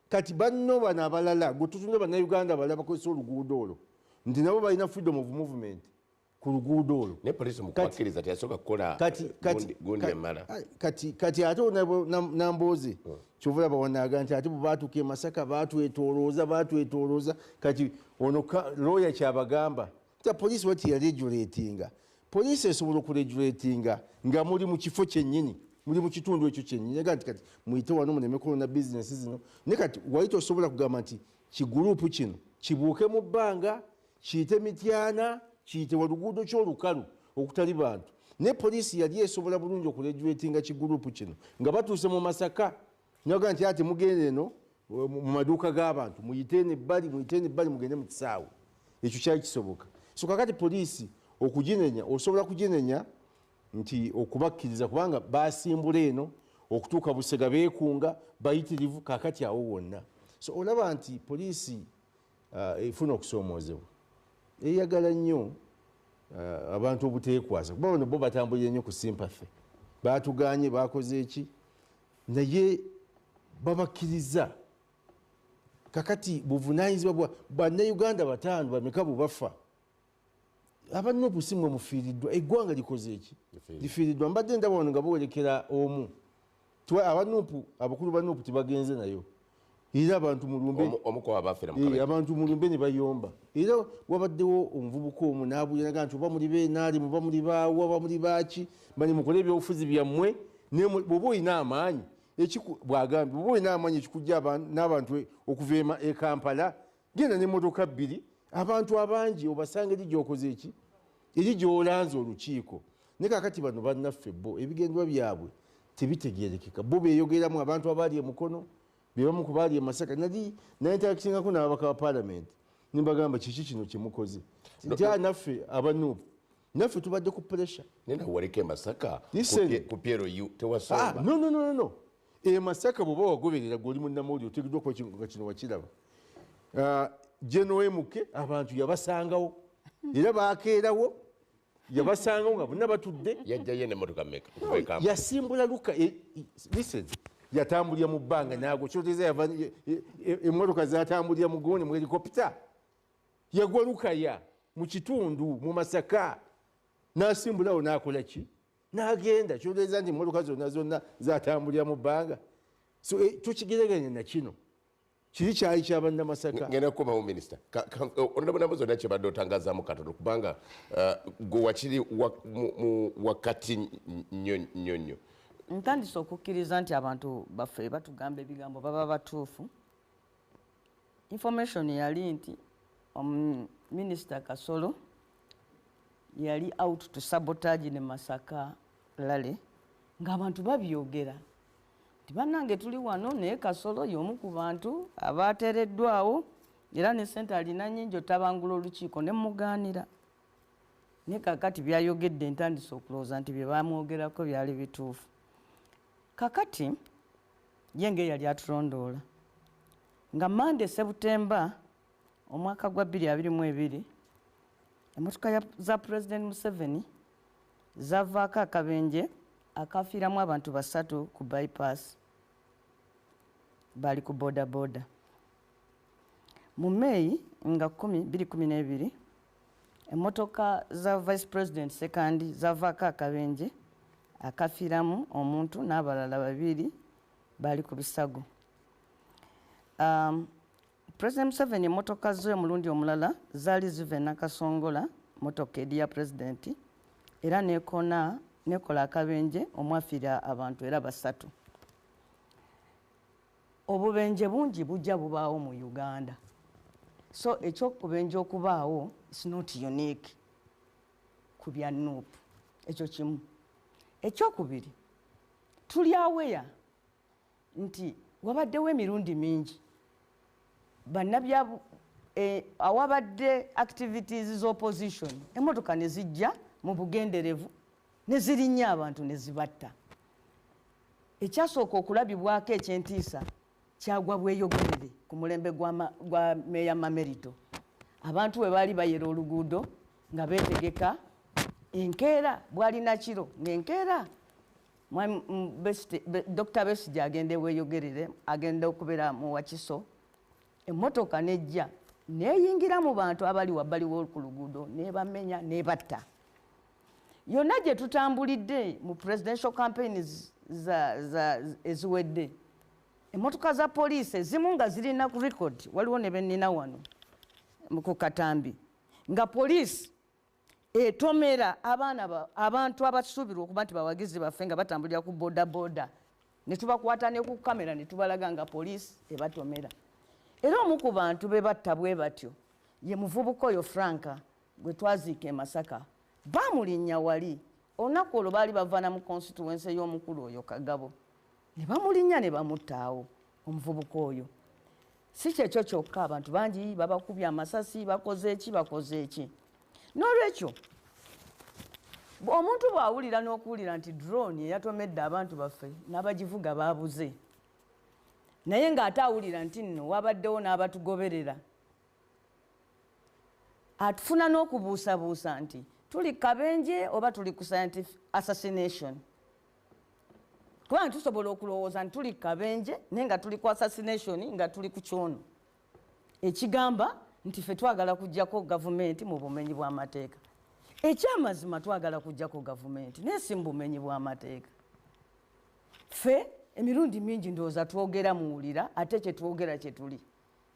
Kati banno bano abalala gwe tutunda bannayuganda abalala bakozesa oluguudo olwo nti nabo balina freedom of movement ku luguudo olwo. Naye poliisi mu kubakkiriza teyasooka kukola gundi emala. Kati ate Nambooze kyova olaba wanaaga nti ate bwe baatuuka e Masaka baatwetoolooza. Kati ono looya kyabagamba nti poliisi wati yaregulatinga. Poliisi esobola okuregulatinga nga muli mu kifo kyennyini, muli mu kitundu ekyo kyennyini, aga nti kati muyite wano muleme kulonda bizinesi zino. Naye kati wali tosobola kugamba nti kigurupu kino kibuuke mu bbanga, kiyite Mityana, kiyite waluguudo ky'olukalu okutali bantu. Naye poliisi yali esobola bulungi okuregulatinga kigurupu kino nga batuuse mu Masaka, naga nti ate mugende eno mu maduuka g'abantu, muyite eno ebbali, muyite eno ebbali, mugende mu kisaawe. Ekyo kyali kisoboka. So kakati poliisi okuginenya, osobola kuginenya nti okubakkiriza kubanga basimbula eno okutuuka Busega beekunga bayitirivu, kakati awo wonna. So olaba nti poliisi efuna okusoomoozebwa, eyagala nnyo abantu obuteekwasa, kuba bano bo batambulira nnyo ku sympathy, baatuganye bakoze eki, naye babakkiriza. Kakati buvunaanyizibwa bwa bannayuganda 5 bameka bwe bafa, abannupu si mmwe mufiiriddwa, eggwanga likoze eki? Lifiiriddwa. Mbadde ndaba wano nga boolekera omu, abannupu abakulu ba Nupu tebagenze nayo, era abantu mulumbe abantu mulumbe ne bayomba. Era wabaddewo omuvubuka omu n'abuulira nti oba muli beenaali, muba muli baawa, oba muli baaki, mani mukole ebyobufuzi byammwe, bw'oba olina amaanyi bw'agambye bw'oba olina amaanyi ekikujja n'abantu okuva e Kampala, genda n'emmotoka 2, abantu abangi obasanga eri gy'okoze eki, eri gy'olanze olukiiko. Naye kaakati bano bannaffe bo ebigendwa byabwe tebitegeerekeka, bo beeyogeramu abantu abaali e Mukono, be bamu ku baali e Masaka. Nali nayinterakisingako n'ababaka ba paalamenti ne mbagamba kiki kino kye mukoze, nti naffe abanuupu naffe tubadde ku pressure. Naye nawe waleka e Masaka ku PLU tewasomba. No. E Masaka bw'oba wagoberera gw'oli munnamawulire oteekeddwa okuba nga kino wakiraba. General MK abantu yabasangawo era bakeerawo, yabasangawo nga bonna batudde. Yajjayo n'emmotoka mmeka? Yasimbula Luka, listen, yatambulira mu bbanga naago kyoteeza yava emmotoka zatambulira mu gooni mu helikopita, yagwa Lukaya mu kitundu mu Masaka, n'asimbulawo n'akola ki? N'agenda. Kyoteeza nti emmotoka zonna zonna zatambulira mu bbanga. So tukigereranya na kino kiri kyali kyabannamasaka. Ngenda kukomawo minisita, onabonabo zonna kyebadde otangazaamu katono, kubanga gwe wakiri wakati nnyo nnyo nnyo. Ntandise okukkiriza nti abantu baffe batugamba ebigambo baba batuufu. Information yali nti Minisita Kasolo yali out to sabotage ne Masaka rally, ng'abantu babyogera nti bannange tuli wano naye Kasolo y'omu ku bantu abateereddwawo era ne ssente alina nnyingi otabangula olukiiko, ne mugaanira. Naye kaakati byayogedde ntandise okulowooza nti bye bamwogerako byali bituufu. Kakati ye ng'eyali atulondoola nga Mande Sebutemba omwaka gwa 2022, emmotoka za President Museveni zavaako akabenje akafiiramu abantu 3 ku bypass. Bali ku boda boda. Mu May nga 10, 2012, emmotoka za Vice President Sekandi zavaako akabenje akafiiramu omuntu n'abalala babiri bali ku bisago. President Museveni emmotoka ze omulundi omulala zaali ziva e Nakasongola, motoka eri ya pulezidenti, era nekona nekola akabenje omwafiira abantu era basatu. Obubenje bungi bujja bubaawo mu Uganda, so ekyokubenje okubaawo is not unique ku bya NUP. Ekyo kimu. Ekyokubiri, tuli aware nti wabaddewo emirundi mingi bannabya awabadde activities z'opposition, emmotoka ne zijja mu bugenderevu ne zirinnya abantu ne zibatta. Ekyasooka okulabibwako ekyentiisa kyagwa Bweyogerere ku mulembe gwa Meeya Mamerito. Abantu bwe baali bayera oluguudo nga beetegeka enkeera, bwalina kiro ng'enkeera Dr. Besigye agenda Bweyogerere, agenda okubeera mu Wakiso, emmotoka nejja neyingira mu bantu abali wabbali ku luguudo nebamenya nebatta. Yonna gye tutambulidde mu presidential campaigns eziwedde, emmotoka za poliisi ezimu nga zirina ku record, waliwo ne bennina wano ku katambi nga poliisi etomera abaana, abantu abasuubirwa okuba nti bawagizi baffe nga batambulira ku boda boda, ne tubakwata ne ku kamera ne tubalaga nga poliisi ebatomera. Era omu ku bantu be batta bwe batyo ye muvubuka oyo Franka gwe twaziika e Masaka. Bamulinnya wali olunaku olwo, baali bavaana mu constituency y'omukulu oyo Kagabo, ne bamulinnya ne bamuttaawo omuvubuka oyo. Si kyekyo kyokka, abantu bangi babakubye amasasi, bakoze eki, bakoze eki. N'olwekyo omuntu bw'awulira n'okuwulira nti drone eyatomedde abantu baffe n'abagivuga baabuze, naye ng'ate awulira nti nno wabaddewo n'abatugoberera, atufuna n'okubuusabuusa nti tuli kabenje oba tuli ku scientific assassination, kubanga tusobola okulowooza nti tuli kabenje naye nga tuli ku assassination, nga tuli ku kyono ekigamba nti ffe twagala kuggyako gavumenti mu bumenyi bw'amateeka. Ekyamazima, twagala kuggyako gavumenti naye si mu bumenyi bw'amateeka. Ffe emirundi mingi ndowooza twogera muwulira, ate kyetwogera kyetuli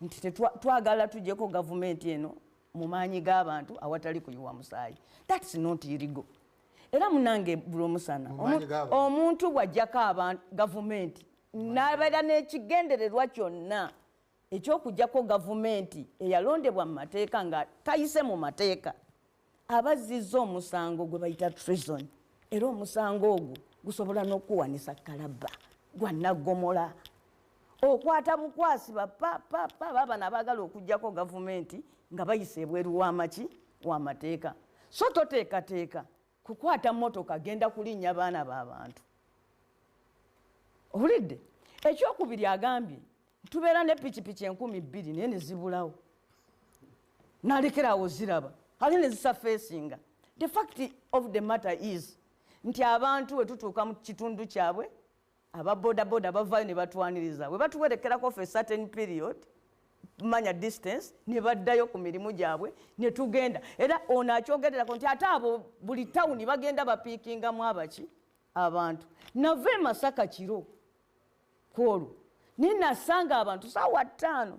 nti twagala tuggyeko gavumenti eno mu maanyi g'abantu awatali kuyiwa musaayi. That's not illegal. Era munange, buli omusana omuntu bw'ajjako gavumenti n'abeera n'ekigendererwa kyonna ekyokugjako gavumenti eyalondebwa mu mateeka nga tayise mu mateeka, abazizza omusango gwe bayita treason. Era omusango ogwo gusobola n'okuwanisa kalabba gwa naggomola. Okwata bukwasi bapapapa babano abaagala okugjako gavumenti nga bayise ebweru w'amaki w'amateeka. So toteekateeka kukwata motoka genda kulinnya baana b'abantu. Owulidde? Ekyokubiri, agambye tubeera ne pikipiki 2000 naye ne zibulawo, nalekerawo ziraba ate ne zisurfacinga. The fact of the matter is nti abantu we tutuuka mu kitundu kyabwe, ababodaboda bavaayo ne batwaniriza. Bwe batuwerekerako for a certain period, manya distance, ne baddayo ku mirimu gyabwe ne tugenda. Era ono akyogererako nti ate abo buli tawuni bagenda bapickingamu abaki abantu. Nava e Masaka kiro kwolwo naye nasanga abantu saawa 5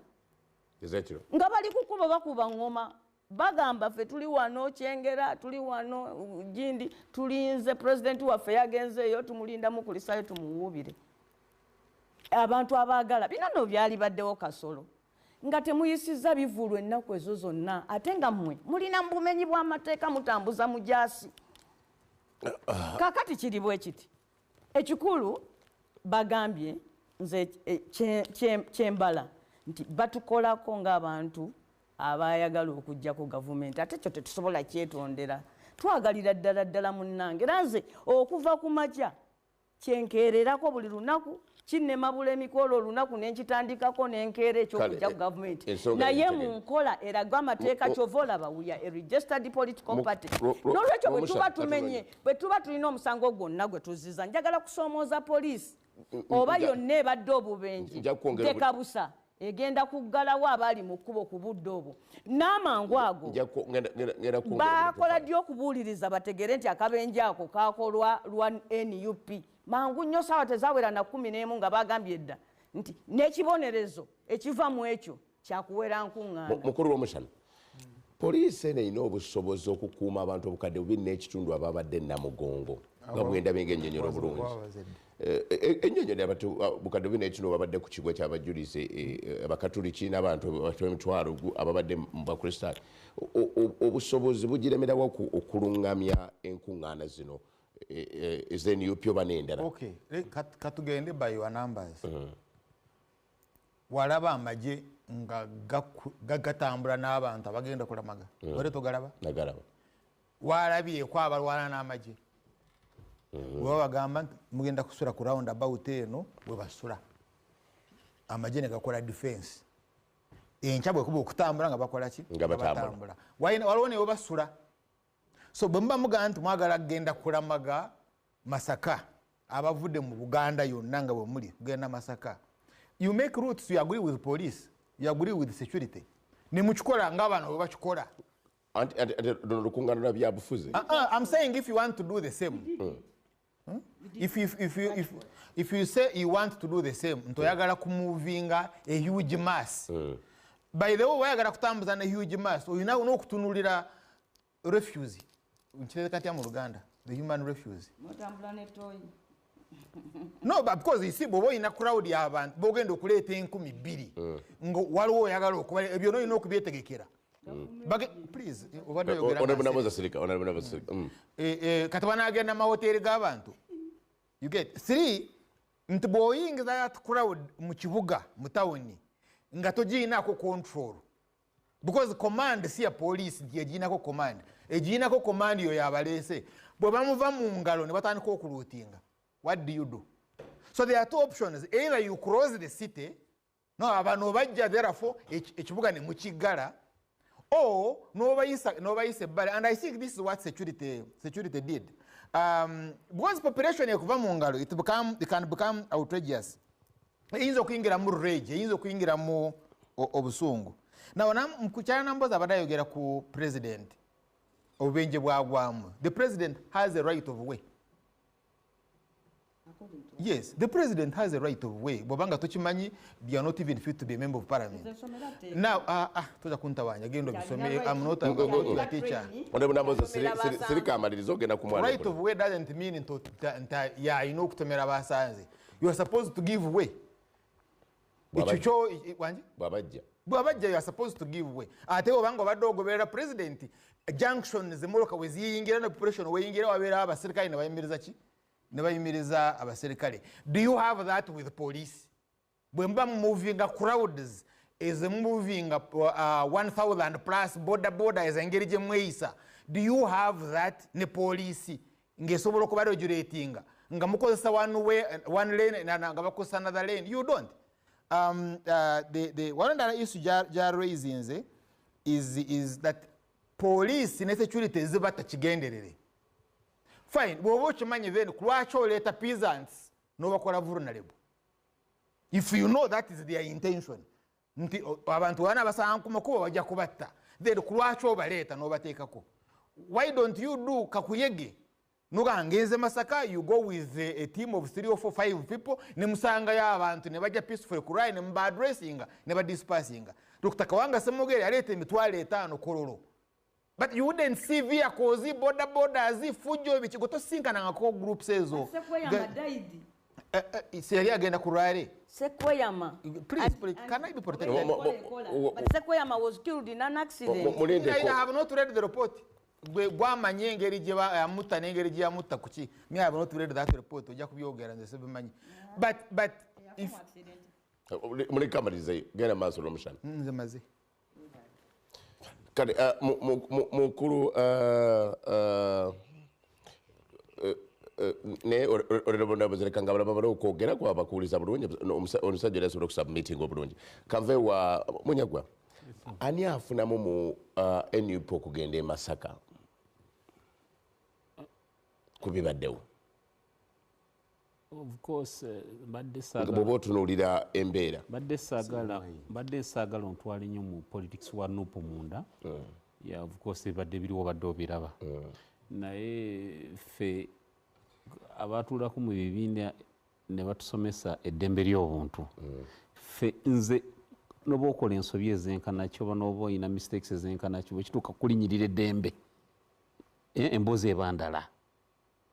ezekiro nga bali kukuba, bakuba ngoma, bagamba ffe tuli wano Kyengera, tuli wano gindi, tulinze pulezidenti waffe yagenzeeyo, tumulinda mukulisayo tumuwuubire. Abantu abaagala bino nno byali baddewo kasolo nga temuyisizza bivulwa ennaku ezo zonna, ate nga mmwe mulina mu bumenyi bw'amateeka, mutambuza mujaasi. Kakati kiri bwe kiti, ekikulu bagambye nze kyembala nti batukolako ng'abantu abayagala okugjako gavumenti, ate ekyo tetusobola kyetondera. Twagalira ddala ddala munnange, era nze okuva ku makya kyenkeererako buli lunaku kinnemabula emikolo olunaku nenkitandikako nenkeera ekyokujja ku gavumenti, ensonga naye eri mu nkola eraga amateeka. Kyova olaba we are a registered political party. N'olwekyo bwe Rwomushana, tuba tumenye, bwe tuba tulina omusango gwonna gwe tuziza, njagala kusoomooza poliisi. Oba yonna ebadde obubenje tekabusa egenda kuggalawo abaali mu kkubo ku budde obwo n'amangu ago bakola ddi okubuuliriza bategere nti akabenje ako kakolwa lwa NUP. Mangu nnyo saawa tezawera na 11 nga bagambye dda nti n'ekibonerezo ekiva mu ekyo kyakuwera nkuŋŋaana. Mukulu w'omushana, poliisi eno erina obusobozi okukuuma abantu obukadde 2.5 ababadde Namugongo nga bwendabye ng'ennyonyola obulungi. Ennyonyola abantu bukadde 2.5 babadde ku kigwa ky'abajulizi abakatuliki n'abantu emitwalo ababadde mu bakristaayo. Obusobozi bugiremerawo okulungamya enkuŋŋaana zino ez'NUP oba n'endala? Okay, katugende by your numbers. Walaba amagye nga gatambula n'abantu abagenda kulamaga. Wali togalaba? Nagalaba. Walabyeko abalwana n'amagye. Bwe bagamba nti mugenda kusula ku round about eno, bwe basula amagye ne gakola defense. Enkya bwe kuba okutambula nga bakola ki? Nga batambula. Waliwo ne basula. So bwe muba mugamba nti mwagala kugenda kulamaga Masaka, abavudde mu Buganda yonna nga bwe muli kugenda Masaka, you make routes, you agree with police, you agree with security. Ne mukikola nga bano bwe bakikola. Luno lukuŋŋaana lwa byabufuzi. I'm saying if you want to do the same. If you say you want to do the same, nti oyagala kumuvinga a huge mass. By the way, oyagala kutambuza ne huge mass, olina n'okutunuulira refuse. Nkireka katya mu Luganda, the human refuse. Mutambula ne toyi. No, but because you see, bw'oba olina crowd y'abantu b'ogenda okuleeta 2,000 nga waliwo oyagala okuba ebyo n'olina okubyetegekera. Please, obadde oyogera. Kati banaagenda mu mawoteeri g'abantu. You get three, nti bw'oyingiza that crowd mu kibuga mu tawuni nga togiinaako control, because command si ya police nti egiinako command, egiinako command yo yabaleese. Bwe bamuva mu ngalo ne batandika okuluutinga, what do you do? So there are two options. Either you cross the city, no abano bajja, therefore ekibuga ne mukiggala, or nobayisa ebbali. And I think this is what security did. Because population ekuva mu ngalo, it can become outrageous. Eyinza okuyingira mu rage, eyinza okuyingira mu obusungu. Now, Mkuchana Namboza abadde ayogera ku president, obubenje bwagwamu. The president has a right of way. Yes, the president has a right of way. Bw'obanga tokimanyi, you are not even fit to be a member of parliament. Now, toja kuntawanya, genda obisome. I'm not a teacher. Right of way doesn't mean nti yalina okutomera basanze. You are supposed to give way. Ekyo wanje? Bw'abajja, you are supposed to give way. Ate obanga obadde ogoberera president, junctions emmotoka we ziyingira ne population weyingira, wabeerawo abaserikale ne bayimiriza ki? Ne bayimiriza abaserikale. Do you have that with police? Bwe muba mumovinga crowds ezimuvinga 1000 plus border border ezengeri gye mweyisa, do you have that ne police ng'esobola okuba regulatinga nga mukozesa one way, one lane, nga bakozesa another lane? You don't. The one other issue gya raisinze is that police ne security ziba takigenderere. Fine, bw'oba okimanyi, then lwaki oleeta peasants n'obakola vulnerable? If you know that is their intention, nti abantu bana basanga ku makubo bajja kubatta, then lwaki obaleeta n'obateekako? Why don't you do kakuyege? Nuga ngenze Masaka, you go with a team of 3 or 4, 5 people, ne musangayo abantu ne bajja peaceful ku rally, ne muba addressinga ne ba dispersinga. Dr. Kawanga Ssemwogerere yaleeta 5,000 Kololo. But you wouldn't see vehicles, border borders, fujo, bikigo tosinkanangako groups ezo. Sekweyama died. Yali agenda ku rally. Sekweyama. Please, please, can I be protected? But Sekweyama was killed in an accident. I have not read the report. Gwamanye engeri gye yamutta n'engeri gye yamutta ku ki. Me, I have not read that report. Ojja kubyogera nze sibimanyi. But if Muleka amalizeyo, genda maaso n'omushana. Nze maze. Kale mukulu naye olero nga balaba bala okwogera kuba bakuwuliza bulungi, omusajja oli asobola okusubmitinga obulungi. Kanve wa Munyagwa, ani afunamu mu NUP okugenda e Masaka ku bibaddewo? Of course, mbadde saagala Bw'oba otunuulira embeera. Mbadde saagala ontwale nnyo mu politics wa NUP munda. Yeah, of course, ebadde biriwo, badde obiraba, naye ffe abatuulako mu bibiina ne batusomesa eddembe ly'obuntu, ffe nze noba okola ensobi ezenkanaki oba noba oyina mistakes ezenkanaki, bwekituuka kulinyirira eddembe, emboozi eba ndala,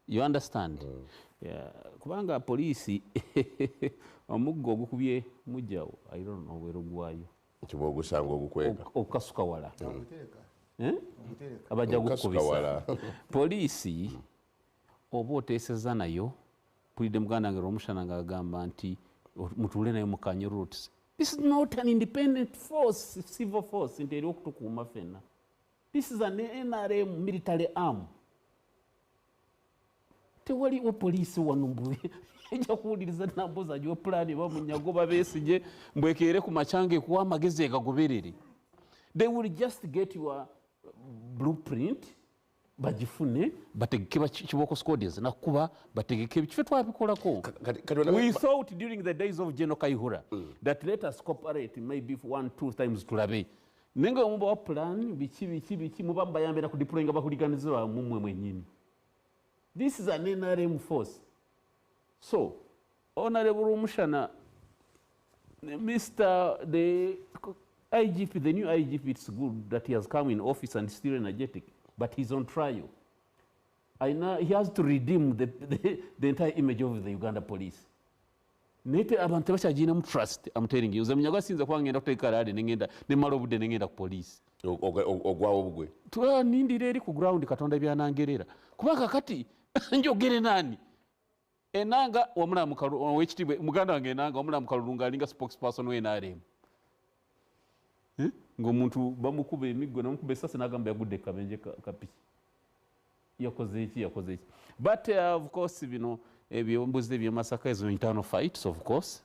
you understand? Yeah, kubanga poliisi omuggo ogukubye mujjawo, I don't know where ogwayo. Nti bwogusanga ogukweka. Okukasuka wala. Eh? Abajja Okukasuka gukubisa. Wala. Poliisi oba oteeseza nayo, mpulidde muganda wange Lwomushana ng'agamba nti mutuule nayo mukanye routes. This is not an independent force, civil force nti eri okutukuuma ffenna. This is an NRM military arm. Tewaliwo poliisi wano mbu ejja kuwuliriza nambozi agiwe pulaani bamunyago babeesige mbwekeere ku macyanga ekuwa amagezi egagoberere. They will just get your blueprint, bagifune, bategeke kibooko squads nakuba bategeke kife twabikolako. We thought during the days of General Kaihura that let us cooperate maybe one two times tulabe, naye nga mubawa plan biki biki biki, muba mubayambira ku deployinga bahuliganizi baabwe mumwe mwennyini. This is an NRM force. So Honorable Rwomushana, Mr. the IGP, the new IGP, it's good that he has come in office and still energetic, but he's on trial. I know he has to redeem the entire image of the Uganda police. Naye abantu tebakyagirinamu trust. I'm telling you, nze Munyago asinza kuba ngenda kuteeka rally nengenda nemala obudde nengenda ku police. Ogwawo bugwe. Nindira eri ku ground Katonda byanangerera, kubanga kati njogere nani? Enanga wamula owekitiibwa muganda wange Enanga wamula mukalulu ngaalinga spokesperson we NRM. Eh? Ng'omuntu bamukuba emiggo namukuba esasi n'agamba yagudde kabenje kapiki, yakoze eki, yakoze eki. But of course bino ebyombuzi ebyemasaka, ezo internal fights. Of course,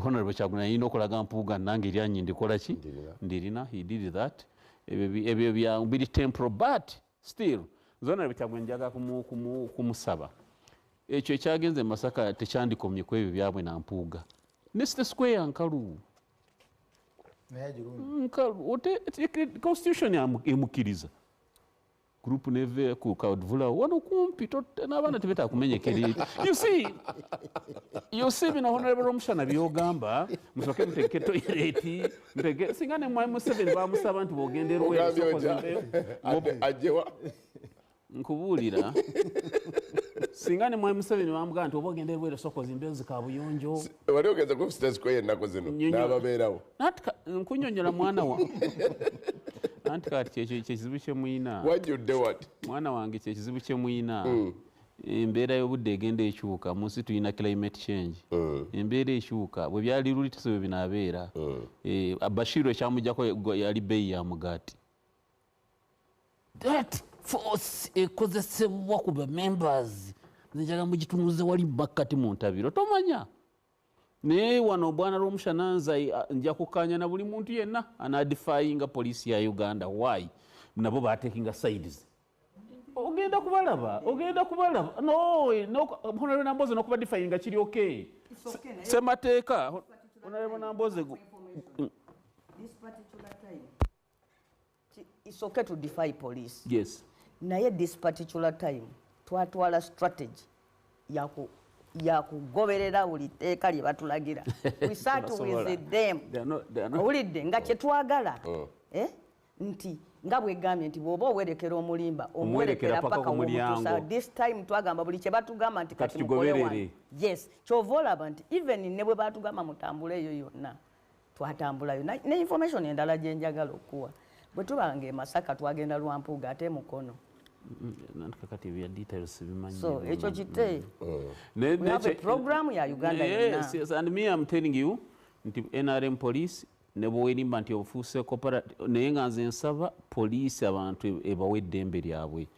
Honorable Kyagulanyi alina okulaga Mpuuga nange eryanyi ndikola ki ndirina. He did that. Ebyo biri temporal, but still nze Honorable Kyagulanyi njagala kumusaba ekyo ekyagenze e Masaka tekyandikomye ku ebyo byabwe na Mpuuga ne City Square nkalu. Naye agirungi. Nkalu constitution emukkiriza group neve ku kadvula wano kumpi n'abaana tebetaaga kumenyekera. You see bino Honorable Rwomushana byogamba, musooke mutegeke toilet, mutege singa ne Mwami Museveni bamusaba nti bwogenda erweru Ogambye sooka otya? ozimbeyo. Ajjewa? Nkubuulira, singa ne Mwami Museveni bamugamba nti oba ogenda erweru sooka ozimbeyo zikabuyonjo. Wali ogenza ku City Square ennaku zino n'ababeerawo? Anti nkunyonyola mwana wa, anti kati kyekyo kyekizibu kyemuyina. Wajjudde wati. Mwana wange, kyekizibu kyemuyina. Embeera y'obudde egenda ekyuka mu nsi, tulina climate change. Embeera ekyuka, bwe byali luli tesi bwe binaabeera. Bashiru ekyamugjako yali bbeeyi ya mugaati. That force ekozesebwa ku bamembers, nze njagala mugitunuze wali makkati mu ntabiro tomanya. Naye wano bwana Rwomushana, nze nja kukkaanya na buli muntu yenna anadefyinga poliisi ya Uganda. Why? Nabo batekinga sides. Ogenda kubalaba, ogenda kubalaba. No, Honorable Namboze, nokuba defyinga kiri okay. Semateeka, Honorable Namboze. This particular time, it's okay to defy police. Yes. Naye this particular time twatwala strategy yakugoberera buli tteeka lye batulagira. We sat with them. They are not- Owulidde nga kyetwagala, eh? Nti nga bwegambye nti bw'oba owerekera omulimba omuwerekera omuwerekera paka paka ku mulyango. womutuusa. This time twagamba buli kye batugamba nti kati kati mukole tugoberere. wano. Yes, kyova olaba nti even ne bwe batugamba mutambule eyo yonna twatambulayo. Ne information endala gye njagala okuwa, bwe tubanga e Masaka twagenda Lwampuuga ate Mukono. Nanti kakati ebya details sibimanyi. So ekyo kite Ne- we ne- have a program ya Uganda Yes, yonna. yes, and me I'm telling you nti NRM police ne bwewerimba nti ofuuse naye nga nze nsaba poliisi abantu ebawe eddembe lyabwe.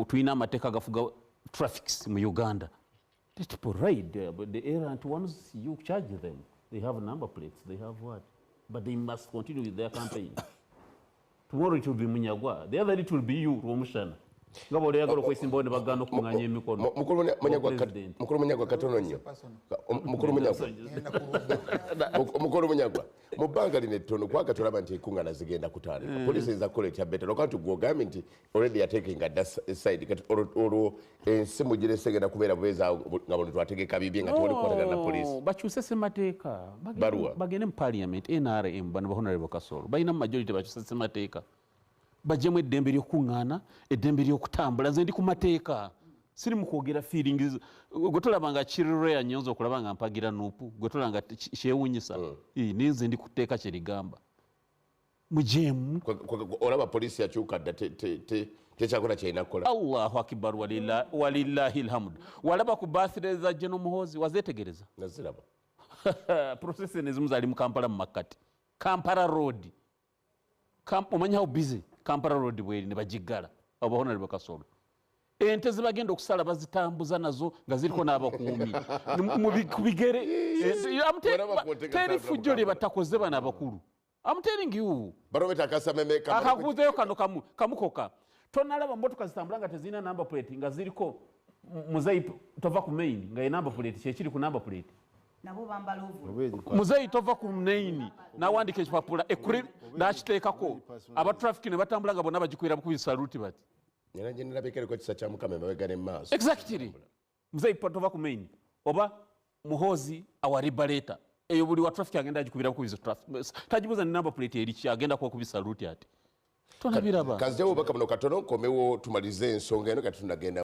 Tulina amateeka agafuga traffics mu Uganda. Let people ride, but the errant ones, you charge them. They have number plates, they have what, but they must continue with their campaign. Tomorrow it will be Munyagwa, the other it will be you, Rwomushana. Nga bw'oyagala okwesimbawo ne bagaana okuŋŋaanya emikono. Mukulu Munyagwa, katono nnyo. Mukulu Munyagwa, mukulu Munyagwa, mu bbanga lino ettono, kubanga tolaba nti enkuŋŋaana zigenda kutandika, poliisi eyinza kukola etya better? Lwokuba nti gwe ogambye nti already yatekinga dda side, kati olwo ensi mugirese egenda kubeera bubeezi awo nga buno twategeka bibye nga tewali kukwatagana na poliisi? Bakyuse ssemateeka. Baluwa? Bagende mu parliament. NRM, bano ba Honorable Kasolo balina mu majority, bakyuse ssemateeka, bajjemu eddembe ly'okuŋŋaana, eddembe ly'okutambula. Nze ndi ku mateeka, siri mu kwogera feelings. Gwe tolaba nga kiri rare nnyo nze okulaba nga mpagira NUP? Gwe tolaba nga kyewuunyisa? Naye nze ndi ku tteeka kyerigamba mujeemu. Olaba poliisi yakyuka dda, tekyakola kyerina kukola. Allahu akbar, walillahi lhamdu. Walaba ku birthday za General Muhoozi? Wazetegereza? Naziraba. Procession ezimu zali mu Kampala mu makkati, Kampala Road. Omanyi how busy Kampala Road bweri? Ne bagiggala. Abo Honorable Kasolo, ente zebagenda okusala bazitambuza nazo nga ziriko n'abakuumi ku bigere. Walaba ku nte nga Teri zitambula. Fujjo lye batakoze bano abakulu, I'm telling you. Barometa akasameme. Akakubuzeyo kano kamu kamukoka. Tonalaba motoka zitambula nga tezirina number plate, nga ziriko muzeyi tova ku main, nga ye number plate kyekiri ku number plate? Nabo bambala ovulu. Muzeyi tova ku main, nawandika ekipapula ekuri nakiteekako, aba traffic ne batambula nga bonna bagikwira bukubi saluti bati. Era nje nalabika kisa kya Mukama emabega ne maaso. Exactly, muzeyi tova ku main oba Muhozi our liberator. Eyo buli wa traffic agenda agikubira bukubizo traffic, tagibuuza ni number plate eri ki, agenda kuba kubi saluti ati. Tonabiraba? Kanzewo obubaka buno katono, nkomewo tumalize ensonga eno. Kati tunagenda.